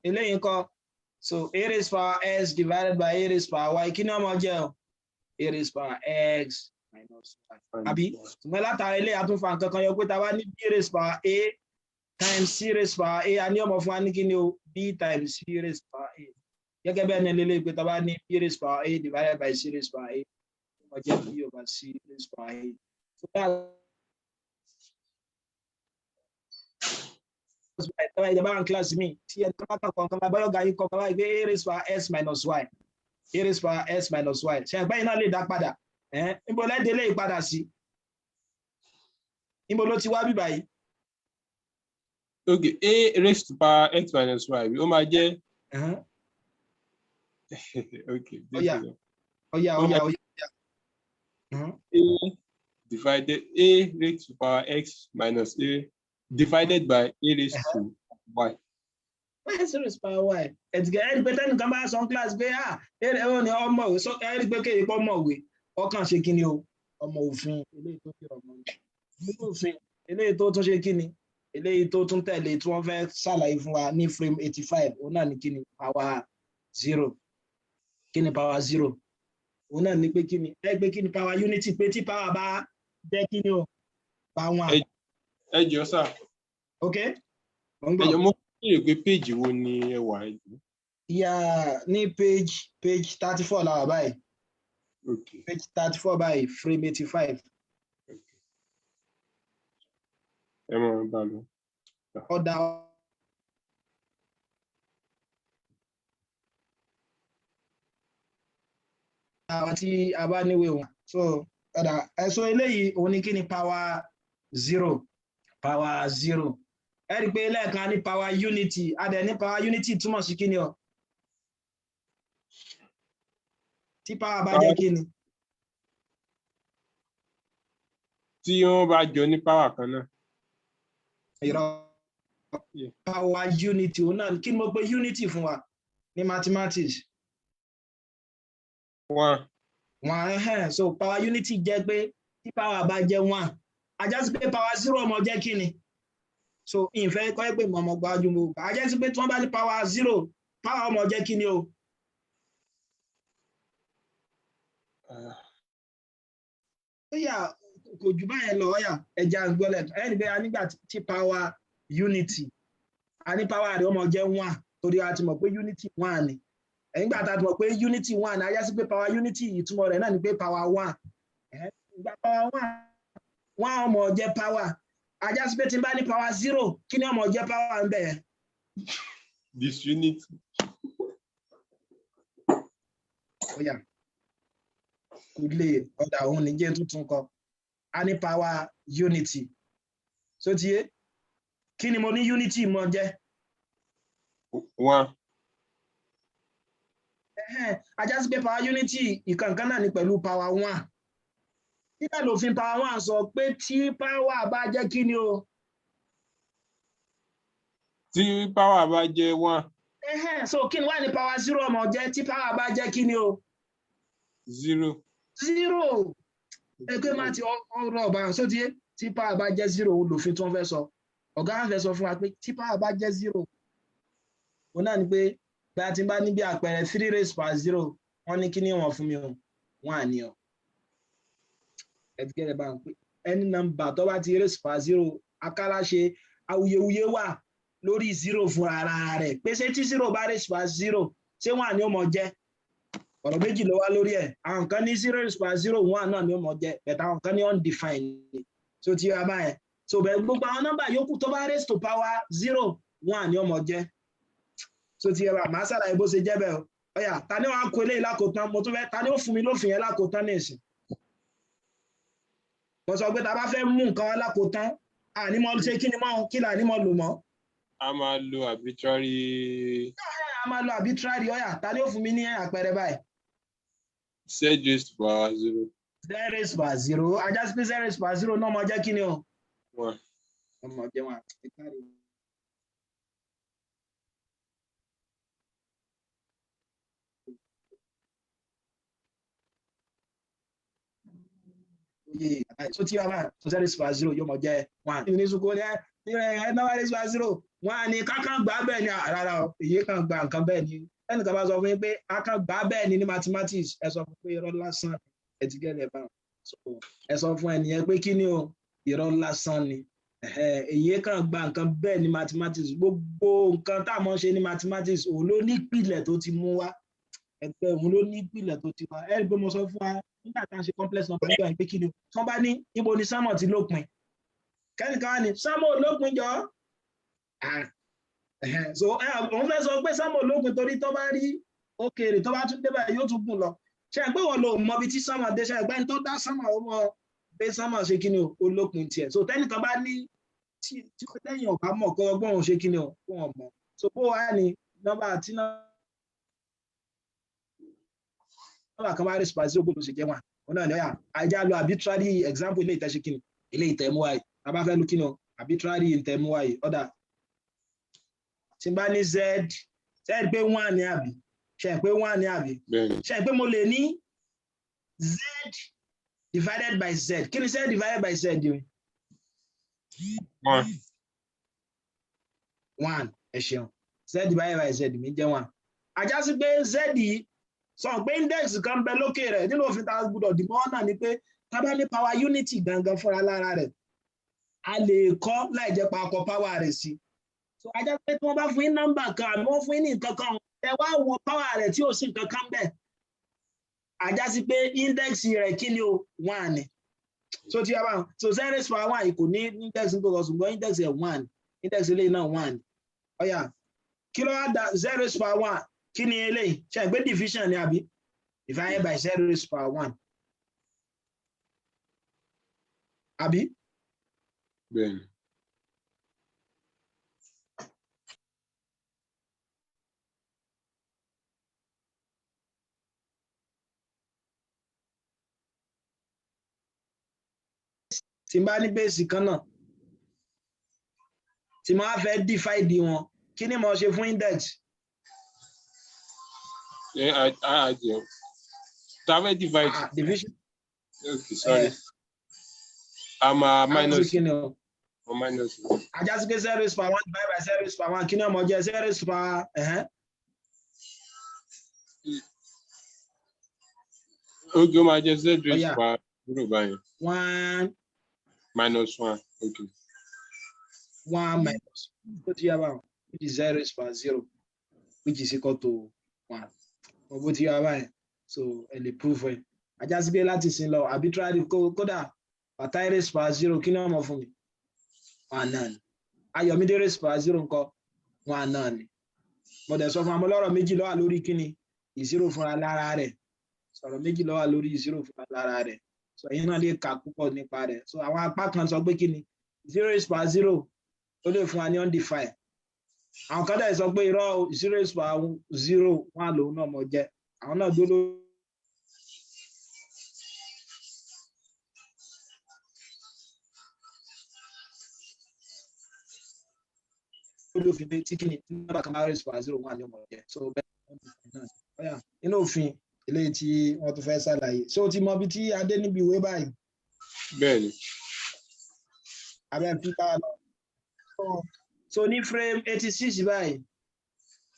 Eléyìí ńkọ́? So a raised power s divided by a raised power y, kí ni ó máa jẹ́ o? A raised power x minus y, àbí? Ṣùgbọ́n látara ilé àtúnfà nǹkan kan yọ pé tá a bá ní b raised power a times c raised power a, a ní ó máa fún wa ní kí ni o? B times c raised power a. Gẹ́gẹ́ bẹ́ẹ̀ ní lélẹ́yìí pé tá a bá ní b raised power a divided by c raised power a, ó máa jẹ́ b over c raised power a. So that's why ìjọba wà ní kíláàsì mi, tí ẹni kan bá kàn kàn kan báyọ̀ ga yín kọ́ kan báyìí pé a raised power s minus y, a raised power s minus y, ṣe àgbáyé náà lè dá padà ẹ̀? Níbo lẹ́dẹ̀ẹ́ lè padà sí? Níbo ló ti wá bí báyìí? Ok, a raised to power x minus y, ó máa jẹ́ ok. Ó yá. Ó yá, ó yá, ó yá. A Divided a raised to power x minus a divided by a raised to y. X raised power y. Ẹ̀tìkẹ́ ẹ̀rí pé tẹ́nìkan bá sọ class pé, ah, ẹ̀rọ ni ọmọwé sọ, ẹ̀rí pé kéèyàn pọ̀ mọ̀wé, ọkàn ṣe kí ni o, ọmọ òfin eléyìí tó fi ọmọ nínú òfin eléyìí tó tún ṣe kí ni, eléyìí tó tún tẹ̀lé tí wọ́n fẹ́ ṣàlàyé fún wa ní frame 85, òun náà ní kí ni? Power zero. Kí ni power zero? Òun náà ní pé kí ni ẹ pé kí ni power unity, pé tí power bá jẹ́ kí ni o, power one. Ẹ jọ̀ọ́ sà. Ok, mo ń Ẹ gbọ́. Jọ̀ọ́, mo béèrè pé page wo ni ẹ wà, ẹ jọ̀ọ́? Ìyá ní page 34 la wà báyìí. Page 34 báyìí, frame 85. Ẹ máa bá a lọ. Ọ̀dà àwọn tí a bá níwèé wọn. So ọ̀dà ẹ̀sọ́ eléyìí, òun ni kí ni? Power zero. Power zero, ẹ rí i pé lẹ́ẹ̀kan ní power unity, a dẹ̀ ní power unity túmọ̀ sí kí ni o? Tí power bá jẹ́ kí ni? Tí wọ́n bá jọ ní power kan náà. Irọ́. Power unity, òun náà kí ni mo pe unity fún wa ní mathematics? One. One, ẹhẹ́n. So power unity jẹ́ pé tí power bá jẹ́ one, a já sí pé power zero ọmọ jẹ́ kí ni? So ìfẹ́ kọ́ pé mọ̀mọ́ gbájú mo, a já sí pé tí wọ́n bá ní power zero, power ọmọ jẹ́ kí ni o? Ó yà kò jù báyẹn lọ. Ọ̀yà ẹja gbọ́lẹ̀ ẹni pé a nígbà tí power unity, a ní power rẹ̀ ọmọ jẹ́ one, torí a ti mọ̀ pé unity one ni. Ẹ̀yìn gbà tá a ti mọ̀ pé unity one ni, a já sí pé power unity, ìtumọ̀ rẹ̀ náà ni pé power one. Ìgbà power one, one ọmọ jẹ́ power, a já sí pé tí n bá ní power zero, kí ni ọmọ jẹ́ power ń bẹ̀ yẹn? Disunity. Ọ̀yà kò lè ọ̀dà òun ní jẹ́ tuntun kọ. A ní power unity, so ti yé kí ni mo ní unity mọ jẹ́? One. Ẹhẹ́n, a já sí pé power unity ìkànkan náà ni pẹ̀lú power one. Nígbà lòfin power one sọ pé tí power bá jẹ́ kí ni o? Tí power bá jẹ́ one. Ẹhẹ́n, so kí ni wà ní power zero ọmọ jẹ́ tí power bá jẹ́ kí ni o? Zero. Zero. Ẹgbẹ́ máa ti ọ̀rọ̀ ọ̀bà, so ti yé tí power bá jẹ́ zero, òun lòfin tí wọ́n fẹ́ sọ. Ọ̀gá wọn fẹ́ sọ fún wa pé tí power bá jẹ́ zero, òun náà ni pé bí a ti bá ní bí àpẹẹrẹ three raised power zero, wọ́n ní kí ni wọ́n fún mi o? One ni o. Ẹ ti gẹ́gẹ́ bá ń pè any number tó bá ti raised power zero. Akálàṣe awuyewuye wà lórí zero fún ara rẹ̀ pé ṣé tí zero bá raised power zero, ṣé one ni ó mọ jẹ́? Ọ̀rọ̀ méjì ló wá lórí ẹ̀. Àwọn kan ní zero raised power zero, one náà ni ó mọ jẹ́, but àwọn kan ní undefined ni. So ti yọ abáyẹn, so bẹ́ẹ̀ gbogbo àwọn nọ́mbà yòókù tó bá raised to power zero, one ni ó mọ jẹ́. So ti yẹ bá màá ṣàlàyé bó ṣe jẹ́ bẹ́ẹ̀ o. Ọ̀yà, ta ni wàá kó eléyìí lákòótán? Mo tún fẹ́, ta ni ó fún mi lófin yẹn lákòótán ní ìsìn? Mo sọ pé ta bá fẹ́ mú nǹkan wá lákòótán, àní mọ ṣe kí ni mọ́, kí là ní mọ́ lò mọ́? A máa lo arbitrary. A máa lo arbitrary. Ọ̀yà, ta ni ó fún mi ní àpẹẹrẹ báyìí? Z raised to power zero. Z raised power zero, a já sí pé z raised power zero náà máa jẹ́ kí ni o? One. Ọmọ jẹ́ one. Ẹ káre. Oye, so tí a bá so z raised power zero yóò mọ jẹ́ one. Ní sukuu ní ẹ ẹ náà raised power zero one ni kákan gbà bẹ́ẹ̀ ni. Rárá o, èyí kan gba nǹkan bẹ́ẹ̀ ni. Ẹnìkan bá sọ fún yín pé akan gbà bẹ́ẹ̀ ni ní mathematics, ẹ sọ fún pé irọ́ lásán. Ẹ ti gẹ́lẹ̀ bá so ẹ sọ fún ẹnìyẹn pé kí ni o? Irọ́ lásán ni. Èyí kan gba nǹkan bẹ́ẹ̀ ní mathematics. Gbogbo nǹkan tá a mọ̀ ṣe ní mathematics, òun ló ní ìpìlẹ̀ tó ti mú wá. Ẹgbẹ́ òun ló ní ìpìlẹ̀ tó ti wá. Ẹ rí i pé mo sọ fún wa nígbà tá a ṣe complex number nígbà yẹn pé kí ni o? Tí wọ́n bá ní ibo ni sámọ̀ ti lópin, kẹ́nìkan wá ní sámọ̀ lópin jọ. So òun fẹ́ sọ pé sámọ̀ lópin torí tó bá rí òkèèrè, tó bá tún dé báyìí, yóò tún gùn lọ. Ṣe é pé wọ́n lò mọ ibi tí sámọ̀ dé? Ṣe é pé ẹni tó dá sámọ̀, ó mọ pé sámọ̀ ṣe kí ni o? Ó lópin tiẹ̀. So tẹ́nìkan bá ní tí lẹ́yìn ọ̀bá mọ̀ kọ́ ọgbọ́n òun ṣe kí ni o, kó wọn mọ̀. So bó wà ní nọ́mbà tí nọ́mbà kan bá rí spazio, gbọ́dọ̀ ṣe jẹ́ wọn. Òun náà ni ọ̀yà ajá lo arbitrary example ilé ìtẹ́sí kíni, ilé ìtẹ̀mú wáyé. Tá a bá fẹ́ lu kíni o, arbitrary ìtẹ̀mú wáyé. Ọ̀dà tí n bá ní z, z pé one ní àbí? Ṣe pé one ní àbí? Ṣe pé mo lè ní z divided by z? Kí ni z divided by z yìí? One. One, ẹ ṣeun. Z divided by z mi jẹ́ one. Àjá sí pé z yìí sọ pé index kan bẹ lókè rẹ̀. Nínú òfin tá a gbọ́dọ̀ dìmọ́ náà ni pé tá bá ní power unity gangan fúnra lára rẹ̀, a lè kọ́ láì jẹ́ pa akọ power rẹ̀ sí. So ajá pé tí wọ́n bá fún yín nọ́mbà kan àbí wọ́n fún yín ní nǹkan kan, ẹ wá wo power rẹ̀ tí ò sí nǹkan kan bẹ́ẹ̀, àjá sí pé index rẹ̀ kí ni o? One ni. So tí a bá so z raised power one yìí kò ní index nítorí, ṣùgbọ́n index ẹ̀ one, index eléyìí náà one. Ọ̀yà, kí ló wá da z raised power one? Kí ni eléyìí? Ṣe é pé division ni àbí? Divided by z raised power one, àbí? Bẹ́ẹ̀ni. Tí n bá ní base kan náà tí mo á fẹ́ divide wọn, kí ni mo ṣe fún index? Ẹ á jẹ tá a fẹ́ divide. Ah, division. Okay, sorry, a máa minus. Kí ni o? O minus. Ajá sí pé zero raised power one divided by zero raised power one, kí ni ó máa jẹ́? Zero raised power ẹ̀hẹ́n. Okay, ó máa jẹ z raised Ọ̀yà. power zero báyìí. One. Minus one, okay. One minus tó ti yá báwọn, which is zero raised power zero, which is equal to one. Bó ti yá báyìí, so ẹ lè prove ẹ. Ajá sí pé láti sin lọ arbitrary, kódà Fatai raised power zero, kí ni wọ́n mọ̀ fún mi? One náà ni. Ayọ̀mídé raised power zero ńkọ́? One náà ni. Mo dẹ̀ sọ fún amọ́ lọ́rọ̀ méjì ló wà lórí kíni ìṣirò fúnra lára rẹ̀. Sọ̀rọ̀ méjì ló wà lórí ìṣirò fúnra lára rẹ̀. So ẹ̀yin náà lè kà púpọ̀ nípa rẹ̀. So àwọn apá kan sọ pé kíni zero raised power zero ó lè fún wa ní undefined. Àwọn kan dẹ̀ sọ pé irọ́ o, zero raised power zero, one lòun náà mọ̀ jẹ́. Àwọn náà dúró lórí òfin pé tí kíni tí nọ́mbà kan bá raised power zero, one ni ó mọ̀ jẹ́. So bẹ́ẹ̀ undefined náà. Ọ̀yà, nínú òfin eléyìí tí wọ́n tún fẹ́ ṣàlàyé, ṣé o ti mọ ibi tí adé níbi ìwé báyìí? Bẹ́ẹ̀ni. Abẹ́ pípa lọ. So ní frame 86 báyìí,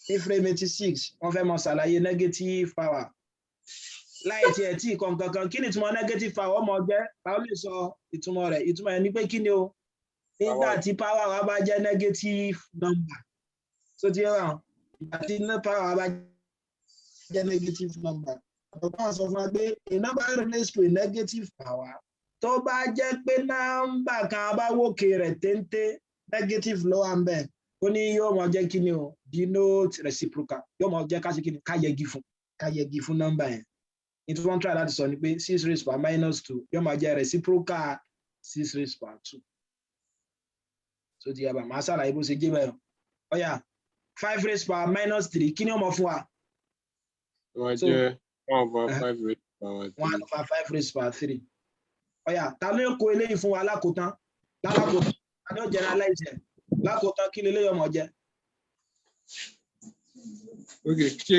ní frame 86, wọ́n fẹ́ mọ ṣàlàyé negative power láì tiẹ̀ tí ìkan kankan. Kí ni ìtumọ̀ negative power ọmọ jẹ́? Ta ó lè sọ ìtumọ̀ rẹ̀? Ìtumọ̀ ẹ̀ ni pé kí ni o? Nígbà tí power wa bá jẹ́ negative number, so ti yẹ wà, ìgbà tí power wa bá jẹ́ negative number, àkọ́kọ́ sọ fún wa pé a number raised to a negative power, tó bá jẹ́ pé nọ́mbà kan bá wókè rẹ̀ téńté, negative ló wà ń bẹ̀, ó ní yóò mọ jẹ́ kí ni o? Denote reciprocal. Yóò mọ jẹ́ ká ṣe kí ni? Ká yẹgi fún nọ́mbà yẹn. Ní tí wọ́n try láti sọ ni pé six raised power minus two yóò máa jẹ́ reciprocal six raised power two. So ti yàgbà, màá ṣàlàyé bó ṣe jẹ́ bẹ́ẹ̀. Ọ̀yà, five raised power minus three, kí ni ó mọ fún wa? Wọ́n So- jẹ́ one over five raised power One three. over five raised power three. Ọ̀yà, ta ló kó eléyìí fún wa lákòótán? Lákòótán, ta ni ó generalize ẹ̀ lákòótán? Kí leléyìí ọmọ jẹ́? Okay, ṣé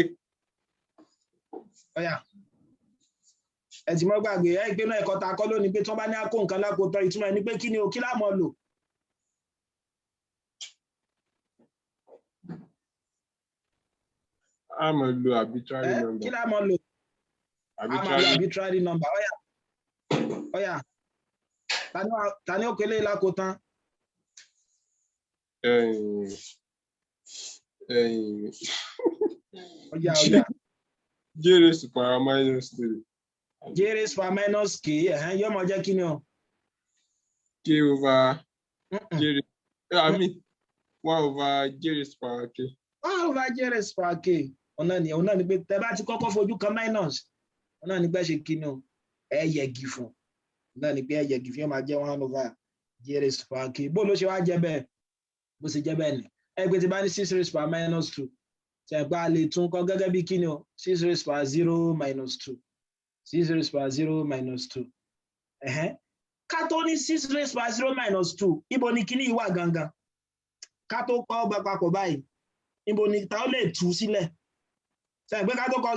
Ọ̀yà, ẹ ti mọ́ gbàgbé ẹ gbé náà. Ẹ̀kọ́ ta kọ́ lónìí pé tí wọ́n bá ní àkó nǹkan lákòótán, ìtumọ̀ ẹ̀ ni pé kí ni o? Kí lá mọ̀ lò? A máa lo arbitrary Ẹ number. Kí lá mọ̀ lò? A máa lo Arbitrary. arbitrary number. Ọ̀yà, ọ̀yà, ta ni ó kó eléyìí lákòótán? Ọ̀yà, ọ̀yà. J raised to power minus three. J raised power minus k, ẹ̀hẹ́n, yóò mọ jẹ́ kí ni o? K over Mm-mm. J raised, I mean one over J raised to power K. One over j raised power k. Ọ̀nà ni, ọ̀nà ni pé tẹ bá ti kọ́kọ́ fojú kan minus, ọ̀nà ni pé ṣe kí ni o? Ẹ yẹgi fún. Ọ̀nà ni pé ẹ yẹgi fún, yóò máa jẹ́ one over j raised to power k. Bó ló ṣe wá jẹ́ bẹ́ẹ̀? Bó ṣe jẹ́ bẹ́ẹ̀ ni ẹ pé tí bá ní six raised power minus two, ṣe pé a lè tún kọ gẹ́gẹ́ bí kí ni o? Six raised power zero minus two. Six raised power zero minus two. Ẹ̀hẹ́n. Ká tó ní six raised power zero minus two, ibo ni kíní yìí wà gangan? Ká tó kọ́ ọgbà papọ̀ báyìí, ibo ni ta ó lè tú sílẹ̀? Sẹ́yìn pé ká tó kọ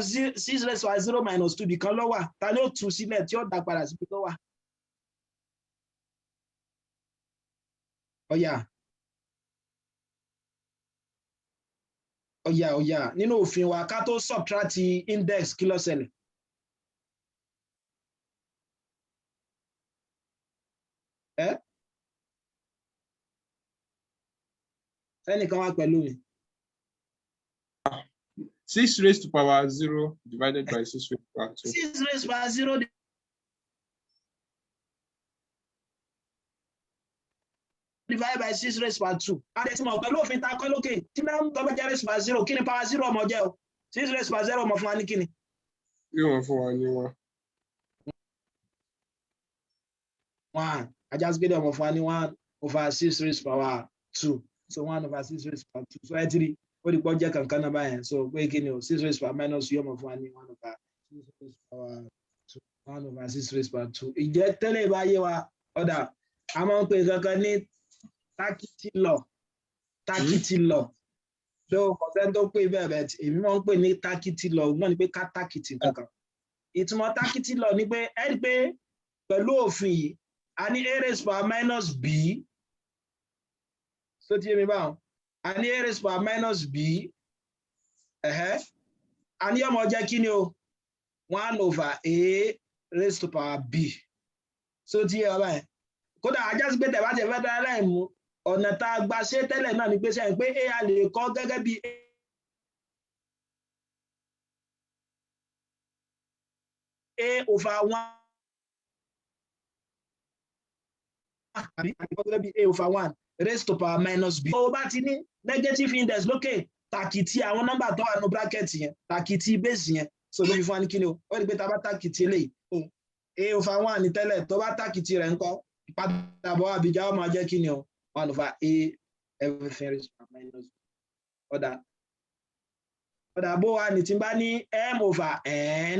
six raised power zero minus two, ibìkan ló wà. Ta ni ó tú sílẹ̀ tí ó dá padà síbi tó wà? Ọ̀yà, ọ̀yà, ọ̀yà. Nínú òfin wa, ká tó subtract index, kí ló ṣẹlẹ̀? Ẹ́ sẹ́nìkan wá pẹ̀lú mi. Six raised to power zero divided by six raised to power two. Six raised power zero divided by six raised power two. A lè ti mọ̀ pẹ̀lú òfin ta kọ́ lókè tí náà tó bá jẹ́ raised power zero, kí ni power zero ọmọ jẹ́ o? Six raised power zero ọmọ fún wa ní kíni? Yóò wọ́n fún wa ní one. One. Ajásígbédè ọmọ fún wa ní one over six raised power two. So one over six raised power two. So ẹ ti rí, ó di pọ́ jẹ́ kankan náà báyẹn. So pé kí ni o? Six raised power minus yóò mọ̀ fún wa ní one over six raised power two. One over six raised power two. Ìjẹ́ tẹ́lẹ̀ bá yé wa, ọ̀dà, a máa ń pè kankan ní tákìtì law. Tákìtì law. So kọ̀sẹ́ tó pè bẹ́ẹ̀ bẹ́ẹ̀, èmi máa ń pè ní tákìtì law náà ni pé ká tákìtì kankan. Ìtumọ̀ tákìtì law ni pé ẹ rí pé pẹ̀lú òfin yìí, a ní a raised power minus b. So ti yé mi báwọn? A ní a raised power minus b. Ẹ̀hẹ́. A ní ọmọ jẹ́ kí ni o? One over a raised to power b. So ti yé wa báyìí? Kódà ajá sí pé tẹ̀ bá ti fẹ́ dára láì mú ọ̀nà tá a gba ṣe tẹ́lẹ̀ náà ni pé sẹ́yìn pé a lè kọ́ gẹ́gẹ́ bí a over one, àbí a lè kọ́ gẹ́gẹ́ bí a over one raised to power minus b. Tó o bá ti ní negative index lókè, tàkìtì àwọn nọ́mbà tó wà nínú bracket yẹn, tàkìtì base yẹn. So ló fi fún wa ní kíni o? Ó rí i pé tá a bá tàkìtì eléyìí, a over one ní tẹ́lẹ̀, tó bá tàkìtì rẹ̀ ńkọ́, ìpadàbọ̀ àbíjà ó máa jẹ́ kíni o? One over a everything raised to minus b. Ọ̀dà, ọ̀dà, bó wa ní tí n bá ní m over n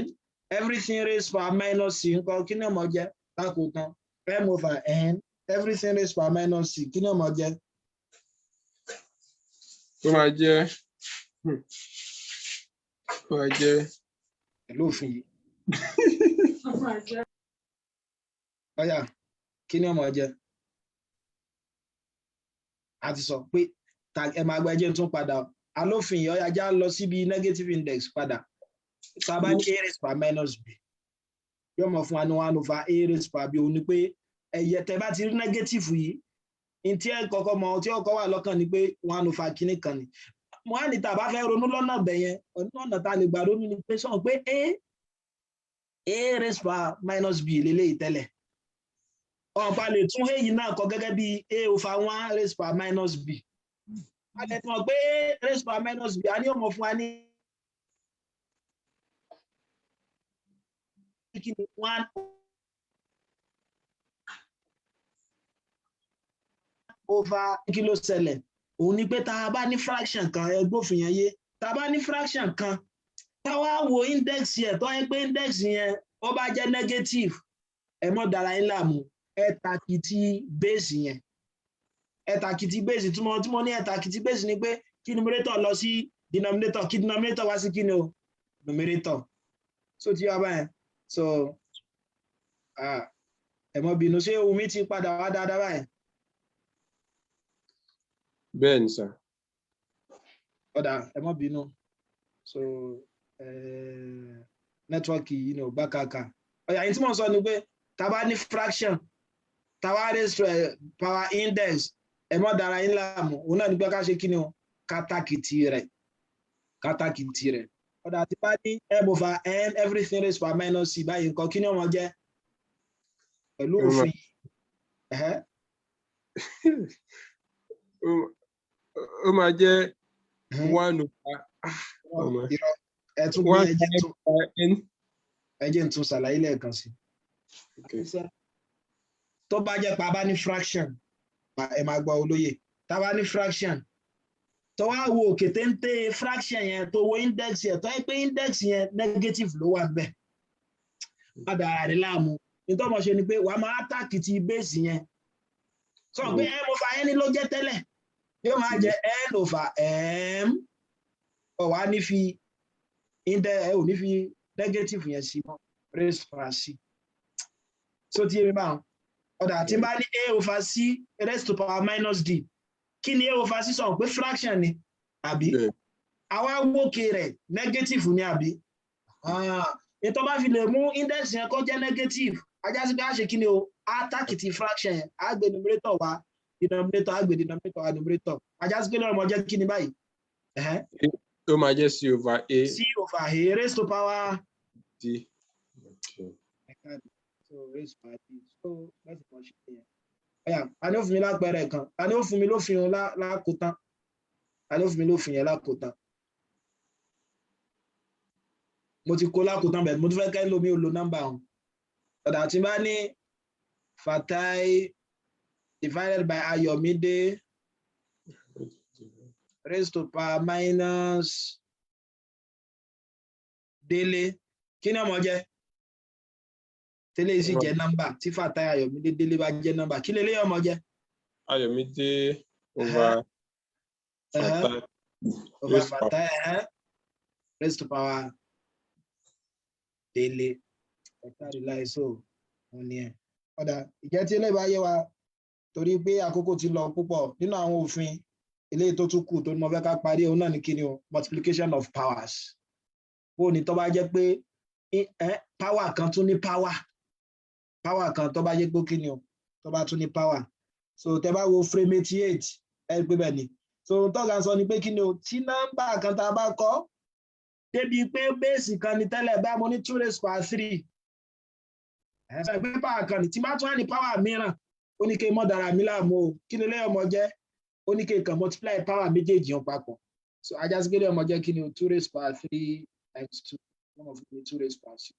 everything raised power minus c ńkọ́, kí ni ó máa jẹ́? Lákòótán, m over n everything raised power minus c, kí ni ó máa jẹ́? Ó máa jẹ́ ó máa jẹ́ Pẹ̀lú òfin yìí. Ọ̀yà, kí ni ó máa jẹ́? A ti sọ pé ẹ máa gba ẹjẹ́ tún padà. Alófin yìí, ọ̀yà, já lọ síbi negative index padà. Tá a bá ní a raised power minus b, yóò mọ̀ fún wa ní one over a raised power b. Òun ni pé ẹ̀yẹ tẹ́ bá ti rí negative yìí, ní tí ẹ kọ́kọ́ mọ̀ tí ọkọ̀ wà lọ́kàn ni pé one over kíní kan ni. Mo á ní tá a bá fẹ́ ronú lọ́nà bẹ̀ yẹn, ọ̀nà tá a lè gbà ronú ni pé sọ̀rọ̀ pé a raised power minus b lélẹ́yìí tẹ́lẹ̀, ọ̀pá lè tún èyí náà kọ gẹ́gẹ́ bí a over one raised power minus b. A lè tún ọ pé a raised power minus b, a ní ọmọ fún wa ní kí ni? One over kí ló ṣẹlẹ̀? Òun ni pé tá a bá ní fraction kan, ẹgbófin yẹn yé, tá a bá ní fraction kan, tá a wá wo index yẹn, tó yẹ pé index yẹn ó bá jẹ́ negative, ẹ mọ́ dára yín láàmú, ẹ tàkìtì base yẹn. Ẹ tàkìtì base. Tí mo ní ẹ tàkìtì base ni pé kí numerator lọ sí denominator, kí denominator wá sí kí ni o? Numerator. So ti yá báyẹn. So ẹ mọ́ bínú, ṣé ohun mi ti padà wá dáadáa báyìí? Bẹ́ẹ̀ ni sà. Ọ̀dà, ẹ mọ́ bínú. So nẹ́tíwọ́ọ̀kì yìí ni ò gbá kàkà. Ọ̀yà yìí tí mo sọ ni pé tá a bá ní fraction, tá a bá raise to power index, ẹ mọ́ dára yín láàmú, òun náà ní pé ká ṣe kí ni o? Kátàkìtì rẹ̀, kátàkìtì rẹ̀. Ọ̀dà, tí bá ní m over n everything raised by minus c báyìí nǹkan, kí ni ó máa jẹ́ pẹ̀lú òfin? Ó máa jẹ́ one over Ẹ tún gbé, ẹ jẹ́ n tún ṣàlàyé lẹ́ẹ̀kan sí. Tó bá jẹ́ pa bá ní fraction, ẹ máa gbọ́ olóye, tá bá ní fraction, tó wá wo òkè téńté fraction yẹn, tó wo index yẹn, tó yẹ pé index yẹn negative ló wà níbẹ̀. Má dàra rẹ láàmú. Nítorí ọmọ ṣe ni pé wàá máa attack ti base yẹn. Sọ pé m over n ló jẹ́ tẹ́lẹ̀, yóò máa jẹ́ n over m. Ọ̀ wá ní fi indẹ ẹ ò ní fi negative yẹn sí mọ́, raise power c. So tí èmi bá wọn ọ̀dà tí n bá ní a over c raised to power minus d, kí ni a over c? Sọ pé fraction ni, àbí? Àwa wókè rẹ̀, negative ni, àbí? Ètò bá fi lè mú index yẹn kó jẹ́ negative, ajá sí pé a ṣe kí ni o? Attack ti fraction yẹn, á gbé numerator wá denominator, á gbé denominator wá numerator. Ajá sí pé lọ́rọ̀ mọ́ jẹ́ kí ni báyìí? Ó máa jẹ́ c over a. C over a raised to power d. Okay. So raised to power d. So láti mọ̀ ṣe yẹn. Ọ̀yà, ta ni ó fún mi lápẹẹrẹ kan? Ta ni ó fún mi lófin òun lákòótán? Ta ni ó fún mi lófin yẹn lákòótán? Mo ti kó lákòótán bẹ́ẹ̀, mo tún fẹ́ kẹ́ lómi ò lo nọ́mbà ọ̀hún. Ọ̀dà, tí n bá ní Fatai divided by Ayọ̀mídé raised to power minus Délé, kí ni ọmọ jẹ́? Tẹ́lẹ̀ sì jẹ́ nọ́mbà. Tí Fatai, Ayọ̀mídé, Délé bá jẹ́ nọ́mbà, kí lélẹ́yìn ọmọ jẹ́? Ayọ̀mídé over Fatai. Over Fatai raised to power Délé. Ẹ̀ka rely, so òun ni ẹ̀. Ọ̀dà, ìjẹ́ tí eléyìí bá yé wa, torí pé àkókò ti lọ púpọ̀, nínú àwọn òfin eléyìí tó tún kù tó ní mo fẹ́ ká parí, òun náà ní kí ni o? Multiplication of powers. Bó ní tó bá jẹ́ pé power kan tún ní power, power kan tó bá jẹ́ pé kí ni o, tó bá tún ní power. So tẹ bá wo frame 88, ẹ rí pé bẹ́ẹ̀ ni. So tọ́ka sọ ni pé kí ni o? Tí nọ́mbà kan tá a bá kọ́ débi pé base kan ní tẹ́lẹ̀ bá mo ní two raised power three, ẹ̀ sọ pé power kan ní, tí bá tún wá ní power mìíràn, ó ní kí n mọ́ dára mi láàmú o. Kí ni lẹ́yìn ọmọ jẹ́? Ó ní kí n kàn multiply power méjèèjì hàn papọ̀. So ajá sí pé lẹ́yìn ọmọ jẹ́ kí ni o? Two raised power three times two, one of the two raised power six.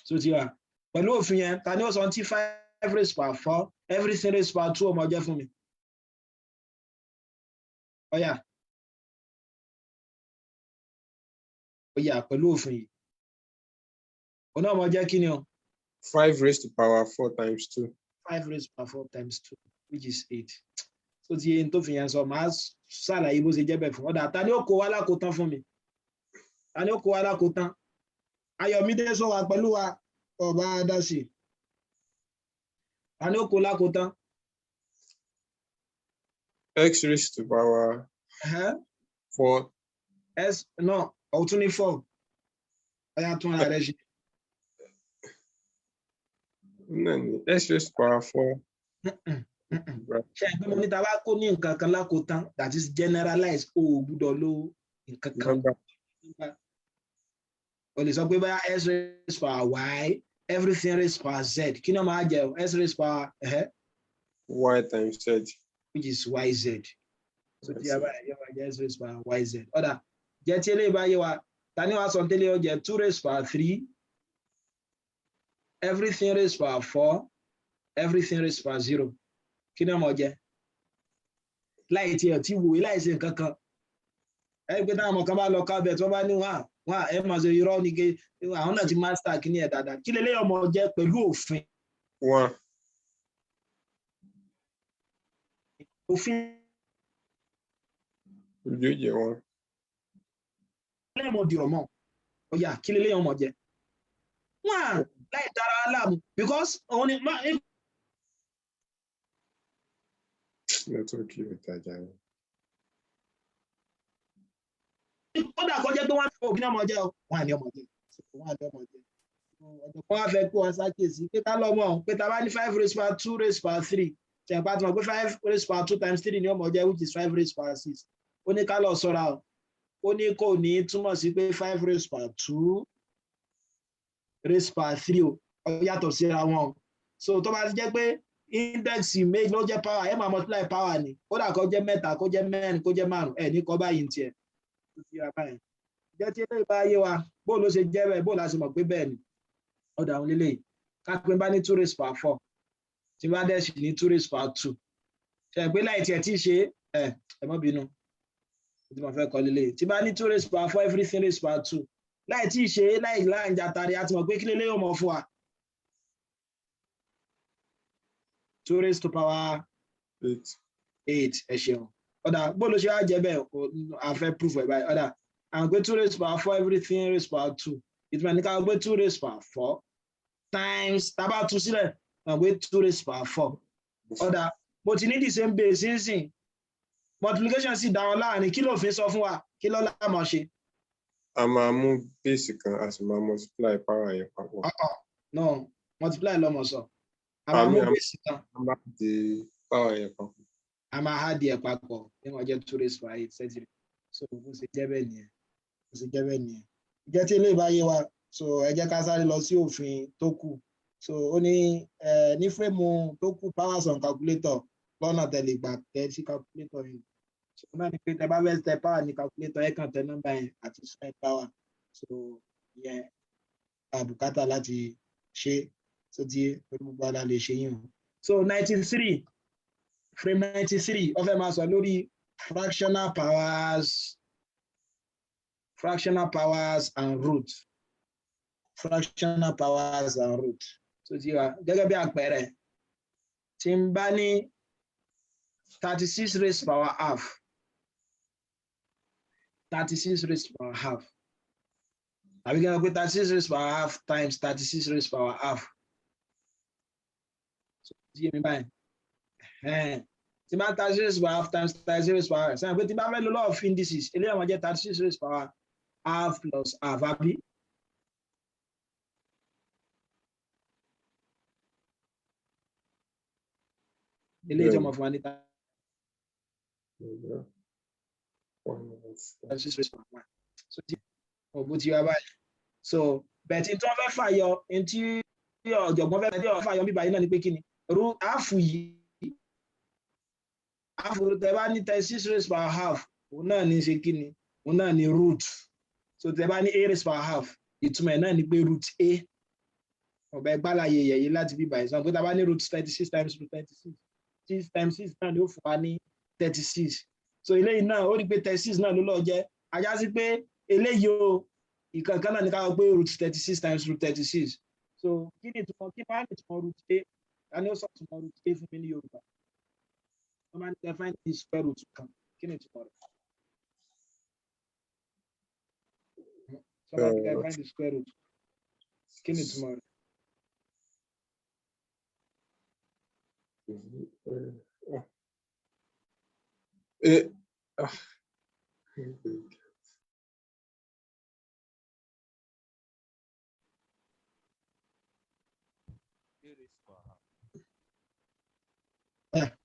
So ti wà pẹ̀lú òfin yẹn, ta ni ó sọ tí five raised power four everything raised power two ọmọ jẹ́ fún mi? Ọ̀yà, ọ̀yà, pẹ̀lú òfin yìí, òun náà mọ jẹ́ kí ni o? Five raised to power four times two. Five raised to power four times two, which is eight. So ti yẹn tó fi yẹn sọ, màá ṣàlàyé bó ṣe jẹ́ bẹ́ẹ̀ fún. Ọ̀dà, ta ni ó kó wa lákòótán fún mi? Ta ni ó kó wa lákòótán? Ayọ̀mídé sọ wà pẹ̀lú wa, ọba adásì. Ta ni ó kó lákòótán? X raised to power four. S no, ọ̀tún ní four. Ọ̀yà, tún ara rẹ̀ ṣe. Náà ni x raised to power four. Ṣe é pé mo ní ta bá kó ní nǹkan kan lákòótán, that is generalize, o ò gbúdọ̀ lo nǹkan kan. O lè sọ pé báyà x raised power y everything raised power z, kí ni ó máa jẹ o? X raised power Y times z. Which is yz. So tí a bá yẹ, máa jẹ x raised power yz. Ọ̀dà, jẹ́ tí eléyìí bá yé wa, ta ni wàá sọ tẹ́lẹ̀ ó jẹ́ two raised power three everything raised power four everything raised power zero? Kí ni ó máa jẹ? Láì tiẹ̀ tí wòye, láì ṣe nǹkan kan, ẹ pé táwọn ọmọ kan bá lọ kábẹ̀ tí wọ́n bá ní wà wà, ẹ máa ṣe irọ́ ní ké àwọn náà ti master kí ni ẹ̀ dáadáa. Kí lélẹ́yìn ọmọ jẹ́ pẹ̀lú òfin? One. Òfin. Yóò jẹ́ one. Lẹ́yìn ọmọ dìrọ̀ mọ́. Ọ̀yà, kí lélẹ́yìn ọmọ jẹ́? One, láì dára láàmú, because òun ni Network yóò tajà ni. Kódà kó jẹ́ pé wọ́n á òbí náà mọ̀ jẹ́ o, wọ́n á ní ọmọ jẹ́, wọ́n á ní ọmọ jẹ́. Ọ̀jọ̀gbọ́n wa fẹ́ kó wọn ṣàkíyèsí pé ká lọ́mọ pé tá a bá ní five raised power two raised power three, ṣe pa tí mo pé five raised power two times three ní ọmọ jẹ́, which is five raised power six. Ó ní ká lọ ṣọ́ra o. Ó ní kò ní túmọ̀ sí pé five raised power two raised power three o, ó yàtọ̀ síra wọn o. So tó bá ti jẹ́ pé index méjì ló jẹ́ power, ẹ máa multiply power ni. Kódà kó jẹ́ mẹ́ta, kó jẹ́ mẹ́rin, kó jẹ́ márùn, ẹ̀ ní kọ́ báyìí tiẹ̀ tó ti ra báyìí. Jẹ́ tí eléyìí bá yé wa, bó ló ṣe jẹ́ bẹ́ẹ̀, bó la ṣe mọ̀ pé bẹ́ẹ̀ ni? Ọ̀dà àwọn eléyìí, kápẹ́ bá ní two raised power four, tí bá dẹ̀ sì ní two raised power two, ṣe pé láì tiẹ̀ tí ì ṣe ẹ, ẹ má bínú, tí mo fẹ́ kọ́ lélẹ̀, tí bá ní two raised power four everything raised power two. Láì tí ì ṣe, láì láǹjàtàrí, a ti mọ̀ pé kí lélẹ́yìí ó mọ̀ fún wa? Two raised to power 8. 8. Ẹ ṣeun. Ó dáa, bó ló ṣe wá jẹ́ bẹ́ẹ̀? A fẹ́ proof ẹ̀ báyìí. Ó dáa, à ń pé two raised to power four, everything raised to power two. Ìtumọ̀ ní ká gbé two raised to power four times, tá a bá tú sílẹ̀, à ń pé two raised to power four. Ó dáa, mo ti ní the same base nísìn, multiplication sì dá wọn láàrin. Kí ló fi sọ fún wa? Kí ló lámọ̀ ṣe? A máa mú base kan, a sì máa multiply power yẹn papọ̀. No, multiply lọ́mọ sọ. A máa mú base kan. A máa di power yẹn papọ̀. A máa add ẹ̀ papọ̀ ní wọ́n jẹ́ two raised by eight thirty. So bó ṣe jẹ́ bẹ́ẹ̀ nìyẹn, bó ṣe jẹ́ bẹ́ẹ̀ nìyẹn. Ìjẹ́ tí eléyìí bá yé wa, so ẹ jẹ́ ká sáré lọ sí òfin tó kù. So ó ní ní frame tó kù, powers on calculator, lọ́nà tẹ̀lé gbà tẹ̀ sí calculator yìí. So náà ni pé tẹ bá fẹ́ tẹ power ní calculator, ẹ kàn tẹ nọ́mbà yẹn àti sign power. So ìyẹn àbùkátà láti ṣe tó ti pẹ̀lú gbogbo ara lè ṣe yín o. So 93, frame 93, ó fẹ́ máa sọ lórí fractional powers, fractional powers and root, fractional powers and root. So ti wa gẹ́gẹ́ bí àpẹẹrẹ, tí n bá ní 36 raised power half, 36 raised power half, àbí kí n sọ pé 36 raised power half times 36 raised power half. So ti yé mi báyìí? Tí bá 36 raised power half times 36 raised power half, sẹ́yìn pé tí bá fẹ́ lo law of indices, eléyìí máa jẹ́ 36 raised power half plus half, àbí? Eléyìí tí wọ́n mọ̀ fún wa ní 36 raised power one. So tí òbó ti wá báyìí, so bẹ̀tí tí wọ́n fẹ́ fàyọ, tí ọ̀jọ̀gbọ́n fẹ́ fàyọ bíbá yìí náà ni pé kí ni root half yìí? Half, tẹ bá ní 36 raised power half, òun náà ní ṣe kí ni? Òun náà ní root. So tẹ bá ní a raised power half, ìtumọ̀ ẹ̀ náà ni pé root a. Ọ̀bẹ gbàlàyé yẹ̀yẹ́ láti bíbá yìí sọ pé tá a bá ní root 36 times root 36, six times six náà ni ó fún wa ní 36. So eléyìí náà, ó rí i pé 36 náà ló lọ jẹ́. Ajá sí pé eléyìí o, ìkankan náà ní ká sọ pé root 36 times root 36. So kí ni ìtumọ̀, kí wọ́n á ní ìtumọ̀ root a? Ta ni ó sọ ìtumọ̀ root a fún mi ní Yorùbá? Wọ́n máa ń tẹ find the square root kan, kí ni ìtumọ̀ rẹ̀? Somebody can find the square root, kí ni ìtumọ̀ rẹ̀?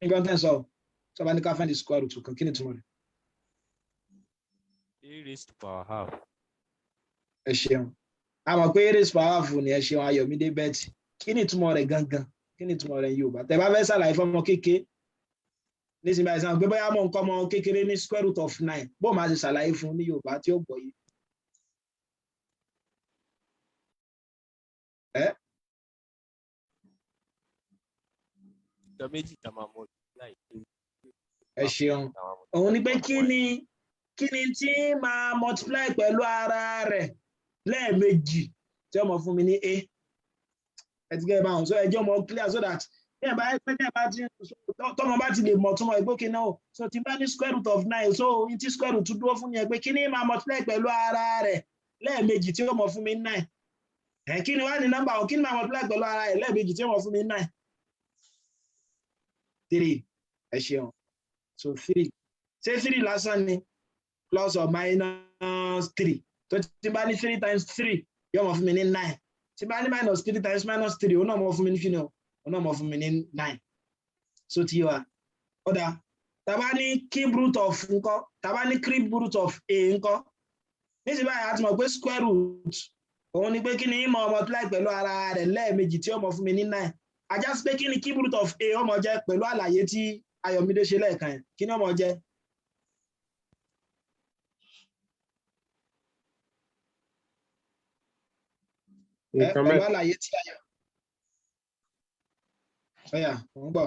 Nǹkan tẹ́ ń sọ, tí wọ́n bá ní ká find the square root kan, kí ni ìtumọ̀ rẹ̀? A raised to power half. Ẹ ṣeun. A mọ̀ pé a raised power half ni. Ẹ ṣeun, Ayọ̀mídé. Bẹ́ẹ̀tì, kí ni ìtumọ̀ rẹ̀ gangan? Kí ni ìtumọ̀ rẹ̀ Yorùbá? Tẹ́ bá fẹ́ ṣàlàyé fọ́mọ kékeré nísìnyí báyìí, sáwọn pé bóyá mọ̀ nǹkan ọmọ kékeré ní square root of nine, bó máa ṣe ṣàlàyé fún ní Yorùbá tí ó gbọ́ yìí? Ẹ Nǹkan méjì tá a máa multiply. Ẹ ṣeun. Òun ni pé kí ni tí máa multiply pẹ̀lú ara rẹ̀ lẹ́ẹ̀mejì tí ó mọ̀ fún mi ní a? Ẹ ti gẹ́gẹ́ báwọn. So ẹjọ́ mọ̀ clear, so that ní ẹ̀ bá pẹ́ ní ẹ̀ bá ti tọ́mọ bá ti lè mọ̀ túmọ̀ ìgbókè náà. So tí bá ní square root of nine, so n tí square root dúró fún yẹn pé kí ni máa multiply pẹ̀lú ara rẹ̀ lẹ́ẹ̀mejì tí ó mọ̀ fún mi nine? Ẹ̀ kí ni wá ní nọ́mbà òun? Kí ni máa multiply pẹ̀lú ara rẹ̀ lẹ́ẹ̀mejì tí ó mọ̀ fún mi nine? Three. Ẹ ṣeun. So three, ṣé three lásán ni, plus or minus three? Tó tí bá ní three times three, yóò mọ̀ fún mi ní nine. Tí bá ní minus three times minus three, òun náà mọ̀ fún mi ní kíni o? Òun náà mọ̀ fún mi ní nine. So ti wa. Ó dáa, tá bá ní cube root of ńkọ́? Tá bá ní cube root of a ńkọ́? Níṣẹ́ báyìí, a ti mọ̀ pé square root, òun ni pé kí ni mọ̀ multiply pẹ̀lú ara rẹ̀ lẹ́ẹ̀mejì tí ó mọ̀ fún mi ní nine? Ajá sí pé kí ni cube root of a ó mọ̀ jẹ́ pẹ̀lú àlàyé tí Ayọ̀mídé ṣe lẹ́ẹ̀kan yẹn? Kí ni ó mọ̀ jẹ́? Nǹkan pẹ̀lú mẹ́ta. Àlàyé tí Ayọ̀ ọ̀yà, mò ń gbọ́.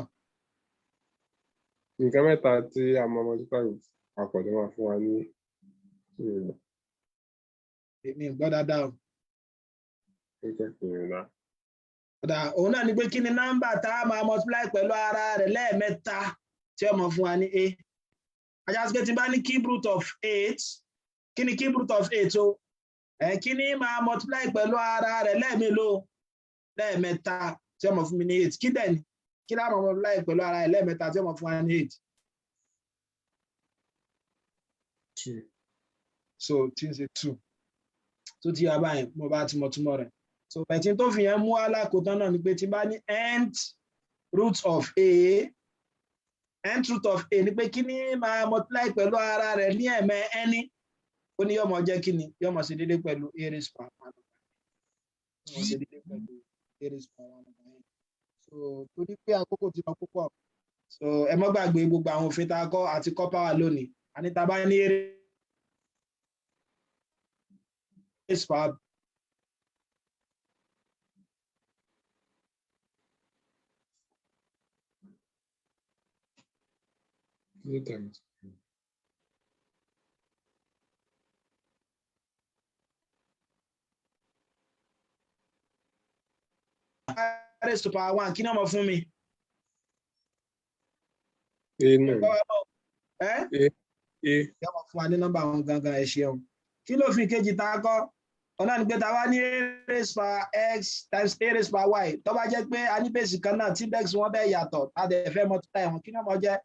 Nǹkan mẹ́ta tí a máa multiply papọ̀ tó máa fún wa ní Èmi ń gbọ́ dáadáa o. Ọ̀dà òun náà ni pé kí ni nọ́mbà tá a máa multiply pẹ̀lú ara rẹ̀ lẹ́ẹ̀mẹ́ta tí ó máa fún wa ní a? Á já sí pé tí n bá ní cube root of eight, kí ni cube root of eight o? Ẹ̀ kí ni máa multiply pẹ̀lú ara rẹ̀ lẹ́ẹ̀mélòó? Lẹ́ẹ̀mẹ́ta tí ó máa fún mi ní eight. Kí dẹ̀ ni? Kí láwọn multiply pẹ̀lú ara rẹ̀ lẹ́ẹ̀mẹ́ta tí ó máa fún wa ní eight? Two. So tí ń ṣe two tó ti yà báyìí, mo bá ti mọ̀ túmọ̀ rẹ̀. So bẹ̀tí tó fi yẹn mú alákòótán náà ni pé tí bá ní nth root of a, nth root of a ni pé kí ni máa multiply pẹ̀lú ara rẹ̀ ní ẹ̀mẹ́ ẹni? Ó ní yóò máa jẹ́ kí ni? Yóò máa ṣe déédéé pẹ̀lú a raised power one over n. Yóò máa ṣe déédéé pẹ̀lú a raised power one over n. So torí pé àkókò ti lọ púpọ̀, so ẹ má gbàgbé gbogbo àwọn òfin tá a kọ́ àti kọ́ power lónìí. Àní tá a bá ní a raised power Two times. Raised to power one, kí ni ó máa fún mi? A náà. Ẹ A. A. Yóò máa fún wa ní nọ́mbà àwọn gangan. Ẹ ṣeun. Kí ló fi kejì tá a kọ́? Ọ̀nà ni pé tá a bá ní a raised power x times a raised power y, tó bá jẹ́ pé a ní base kan náà tí index wọn bẹ́ẹ̀ yàtọ̀, a dẹ̀ fẹ́ multiply wọn, kí ni ó máa jẹ́?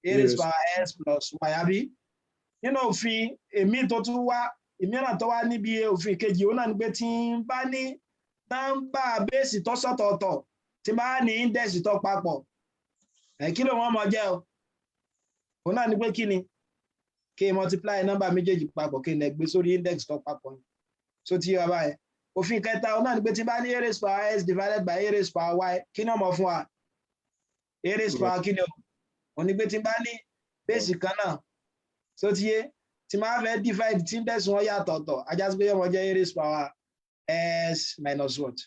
A raised power x plus y, àbí? Nínú òfin èmi tó tún wá ìmíràn tó wá níbi òfin kejì, òun náà ni pé tí n bá ní nọ́mbà base tó sọ̀tọ̀ọ̀tọ̀, tí n bá ní index tó papọ̀ ẹ̀, kí ló wọ́n máa jẹ́ o? Òun náà ni pé kí ni? Kí n multiply nọ́mbà méjèèjì papọ̀, kí n lè gbé sórí index tó papọ̀ yẹn. So ti yé wa báyẹn. Òfin kẹta, òun náà ni pé tí n bá ní a raised power x divided by a raised power y, kí ni ó máa fún wa? A raised power kí ni o? Òun ni pé tí n bá ní base kan náà, so ti yé, tí máa fẹ́ divide tí index wọn yàtọ̀ọ̀tọ̀, á já sí pé yóò máa jẹ́ a raised power s minus what?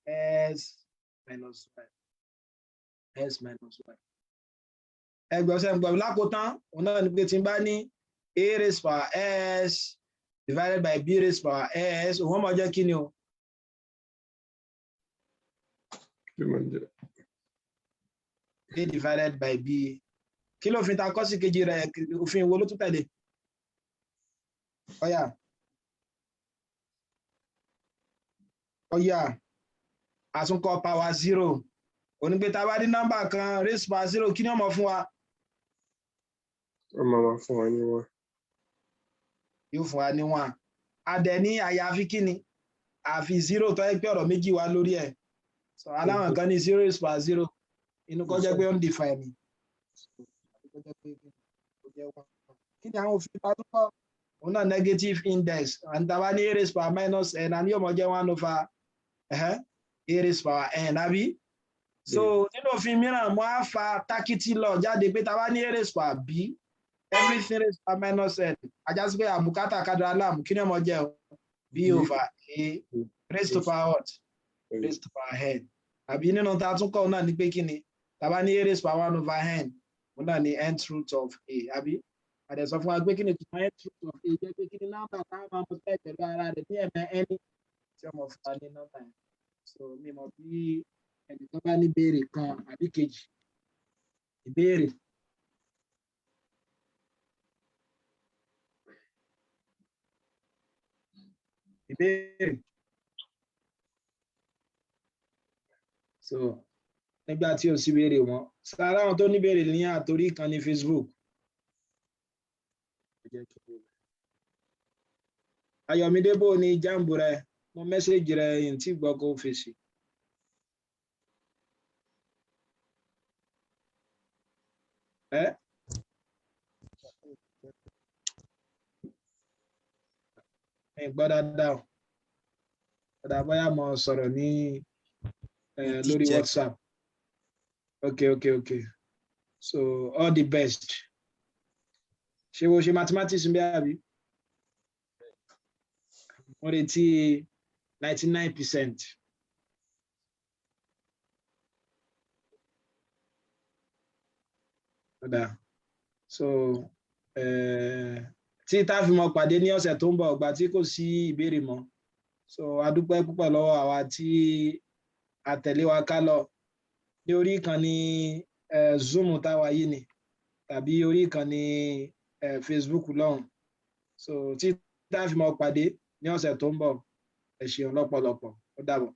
S minus y, s minus y. Ẹgbẹ́ ọ̀sẹ̀ ń gbọ́. Lákòótán, òun náà ni pé tí n bá ní a raised power s divided by b raised power s, òun máa jẹ́ kí ni o? Kí ló máa jẹ́? A divided by b. Kí ló fi ta kọ́sì kejì rẹ̀? Òfin wo ló tún tẹ̀lé? Ọ̀yà, ọ̀yà, àtúnkọ power zero. Onígbé tá a bá ní nọ́mbà kan raised power zero, kí ni ó máa fún wa? Ó máa máa fún wa ní one. Yóò fún wa ní one. Adẹ ní àyàfi kí ni? Àfi zero tó yẹ pé ọ̀rọ̀ méjì wá lórí ẹ̀. So aláwọn kan ní zero raised power zero, inú kó jẹ́ pé undefined ni, kó jẹ́ pé kó jẹ́ one. Kí ni àwọn òfin tá a tún kọ́? Òun náà negative index, and tá a bá ní a raised power minus n, àní yóò máa jẹ́ one over a raised power n, àbí? So nínú òfin mìíràn, mo á fa tákìtì lọ jáde pé tá a bá ní a raised power b, everything raised power minus n, á já sí pé àbùkátà kádàrá láàmú, kí ni ó máa jẹ́ o? B over a raised to power what? Raised to power n, àbí? Nínú tá a tún kọ́ náà ni pé kí ni? Tá a bá ní a raised power one over n, òun náà ni nth root of a, àbí? Àdẹ̀ sọ fún wa pé kí ni ìtumọ̀ nth root of a jẹ́? Pé kí ni nọ́mbà tá a máa multiply pẹ̀lú ara rẹ̀ ní ẹ̀mẹ́ ẹni tí ó máa fún wa ní nọ́mbà yẹn? So mi mọ̀ bí ẹnìkan bá ní ìbéèrè kan àbí kejì. Ìbéèrè? Ìbéèrè? So nígbà tí o sì béèrè wọn sára, àwọn tó ní béèrè ní àtòrí ìkànnì Facebook. Ayọ̀mídé, bò ní JAMB rẹ? Mo message rẹ yìí tí gbọ́ kó fèsì. Ẹ ẹ gbọ́ dáadáa o. Ọ̀dà, bóyá mo sọ̀rọ̀ ní lórí Check. WhatsApp. Okay, so all the best. Ṣé wo ṣe mathematics ń bí, àbí? Mo retí 99%. Ọ̀dà, so Tí tá a fi mọ pàdé ní ọ̀sẹ̀ tó ń bọ̀, ìgbà tí kò sí ìbéèrè mọ́. So a dúpẹ́ púpọ̀ lọ́wọ́ àwa tí a tẹ̀lé wa ká lọ ní orí ìkànnì Zoom táwa yìí ni tàbí orí ìkànnì Facebook lọ́hùn. So tí tá a fi mọ pàdé ní ọ̀sẹ̀ tó ń bọ̀, ẹ ṣeun lọ́pọ̀lọpọ̀, ó dàbọ̀.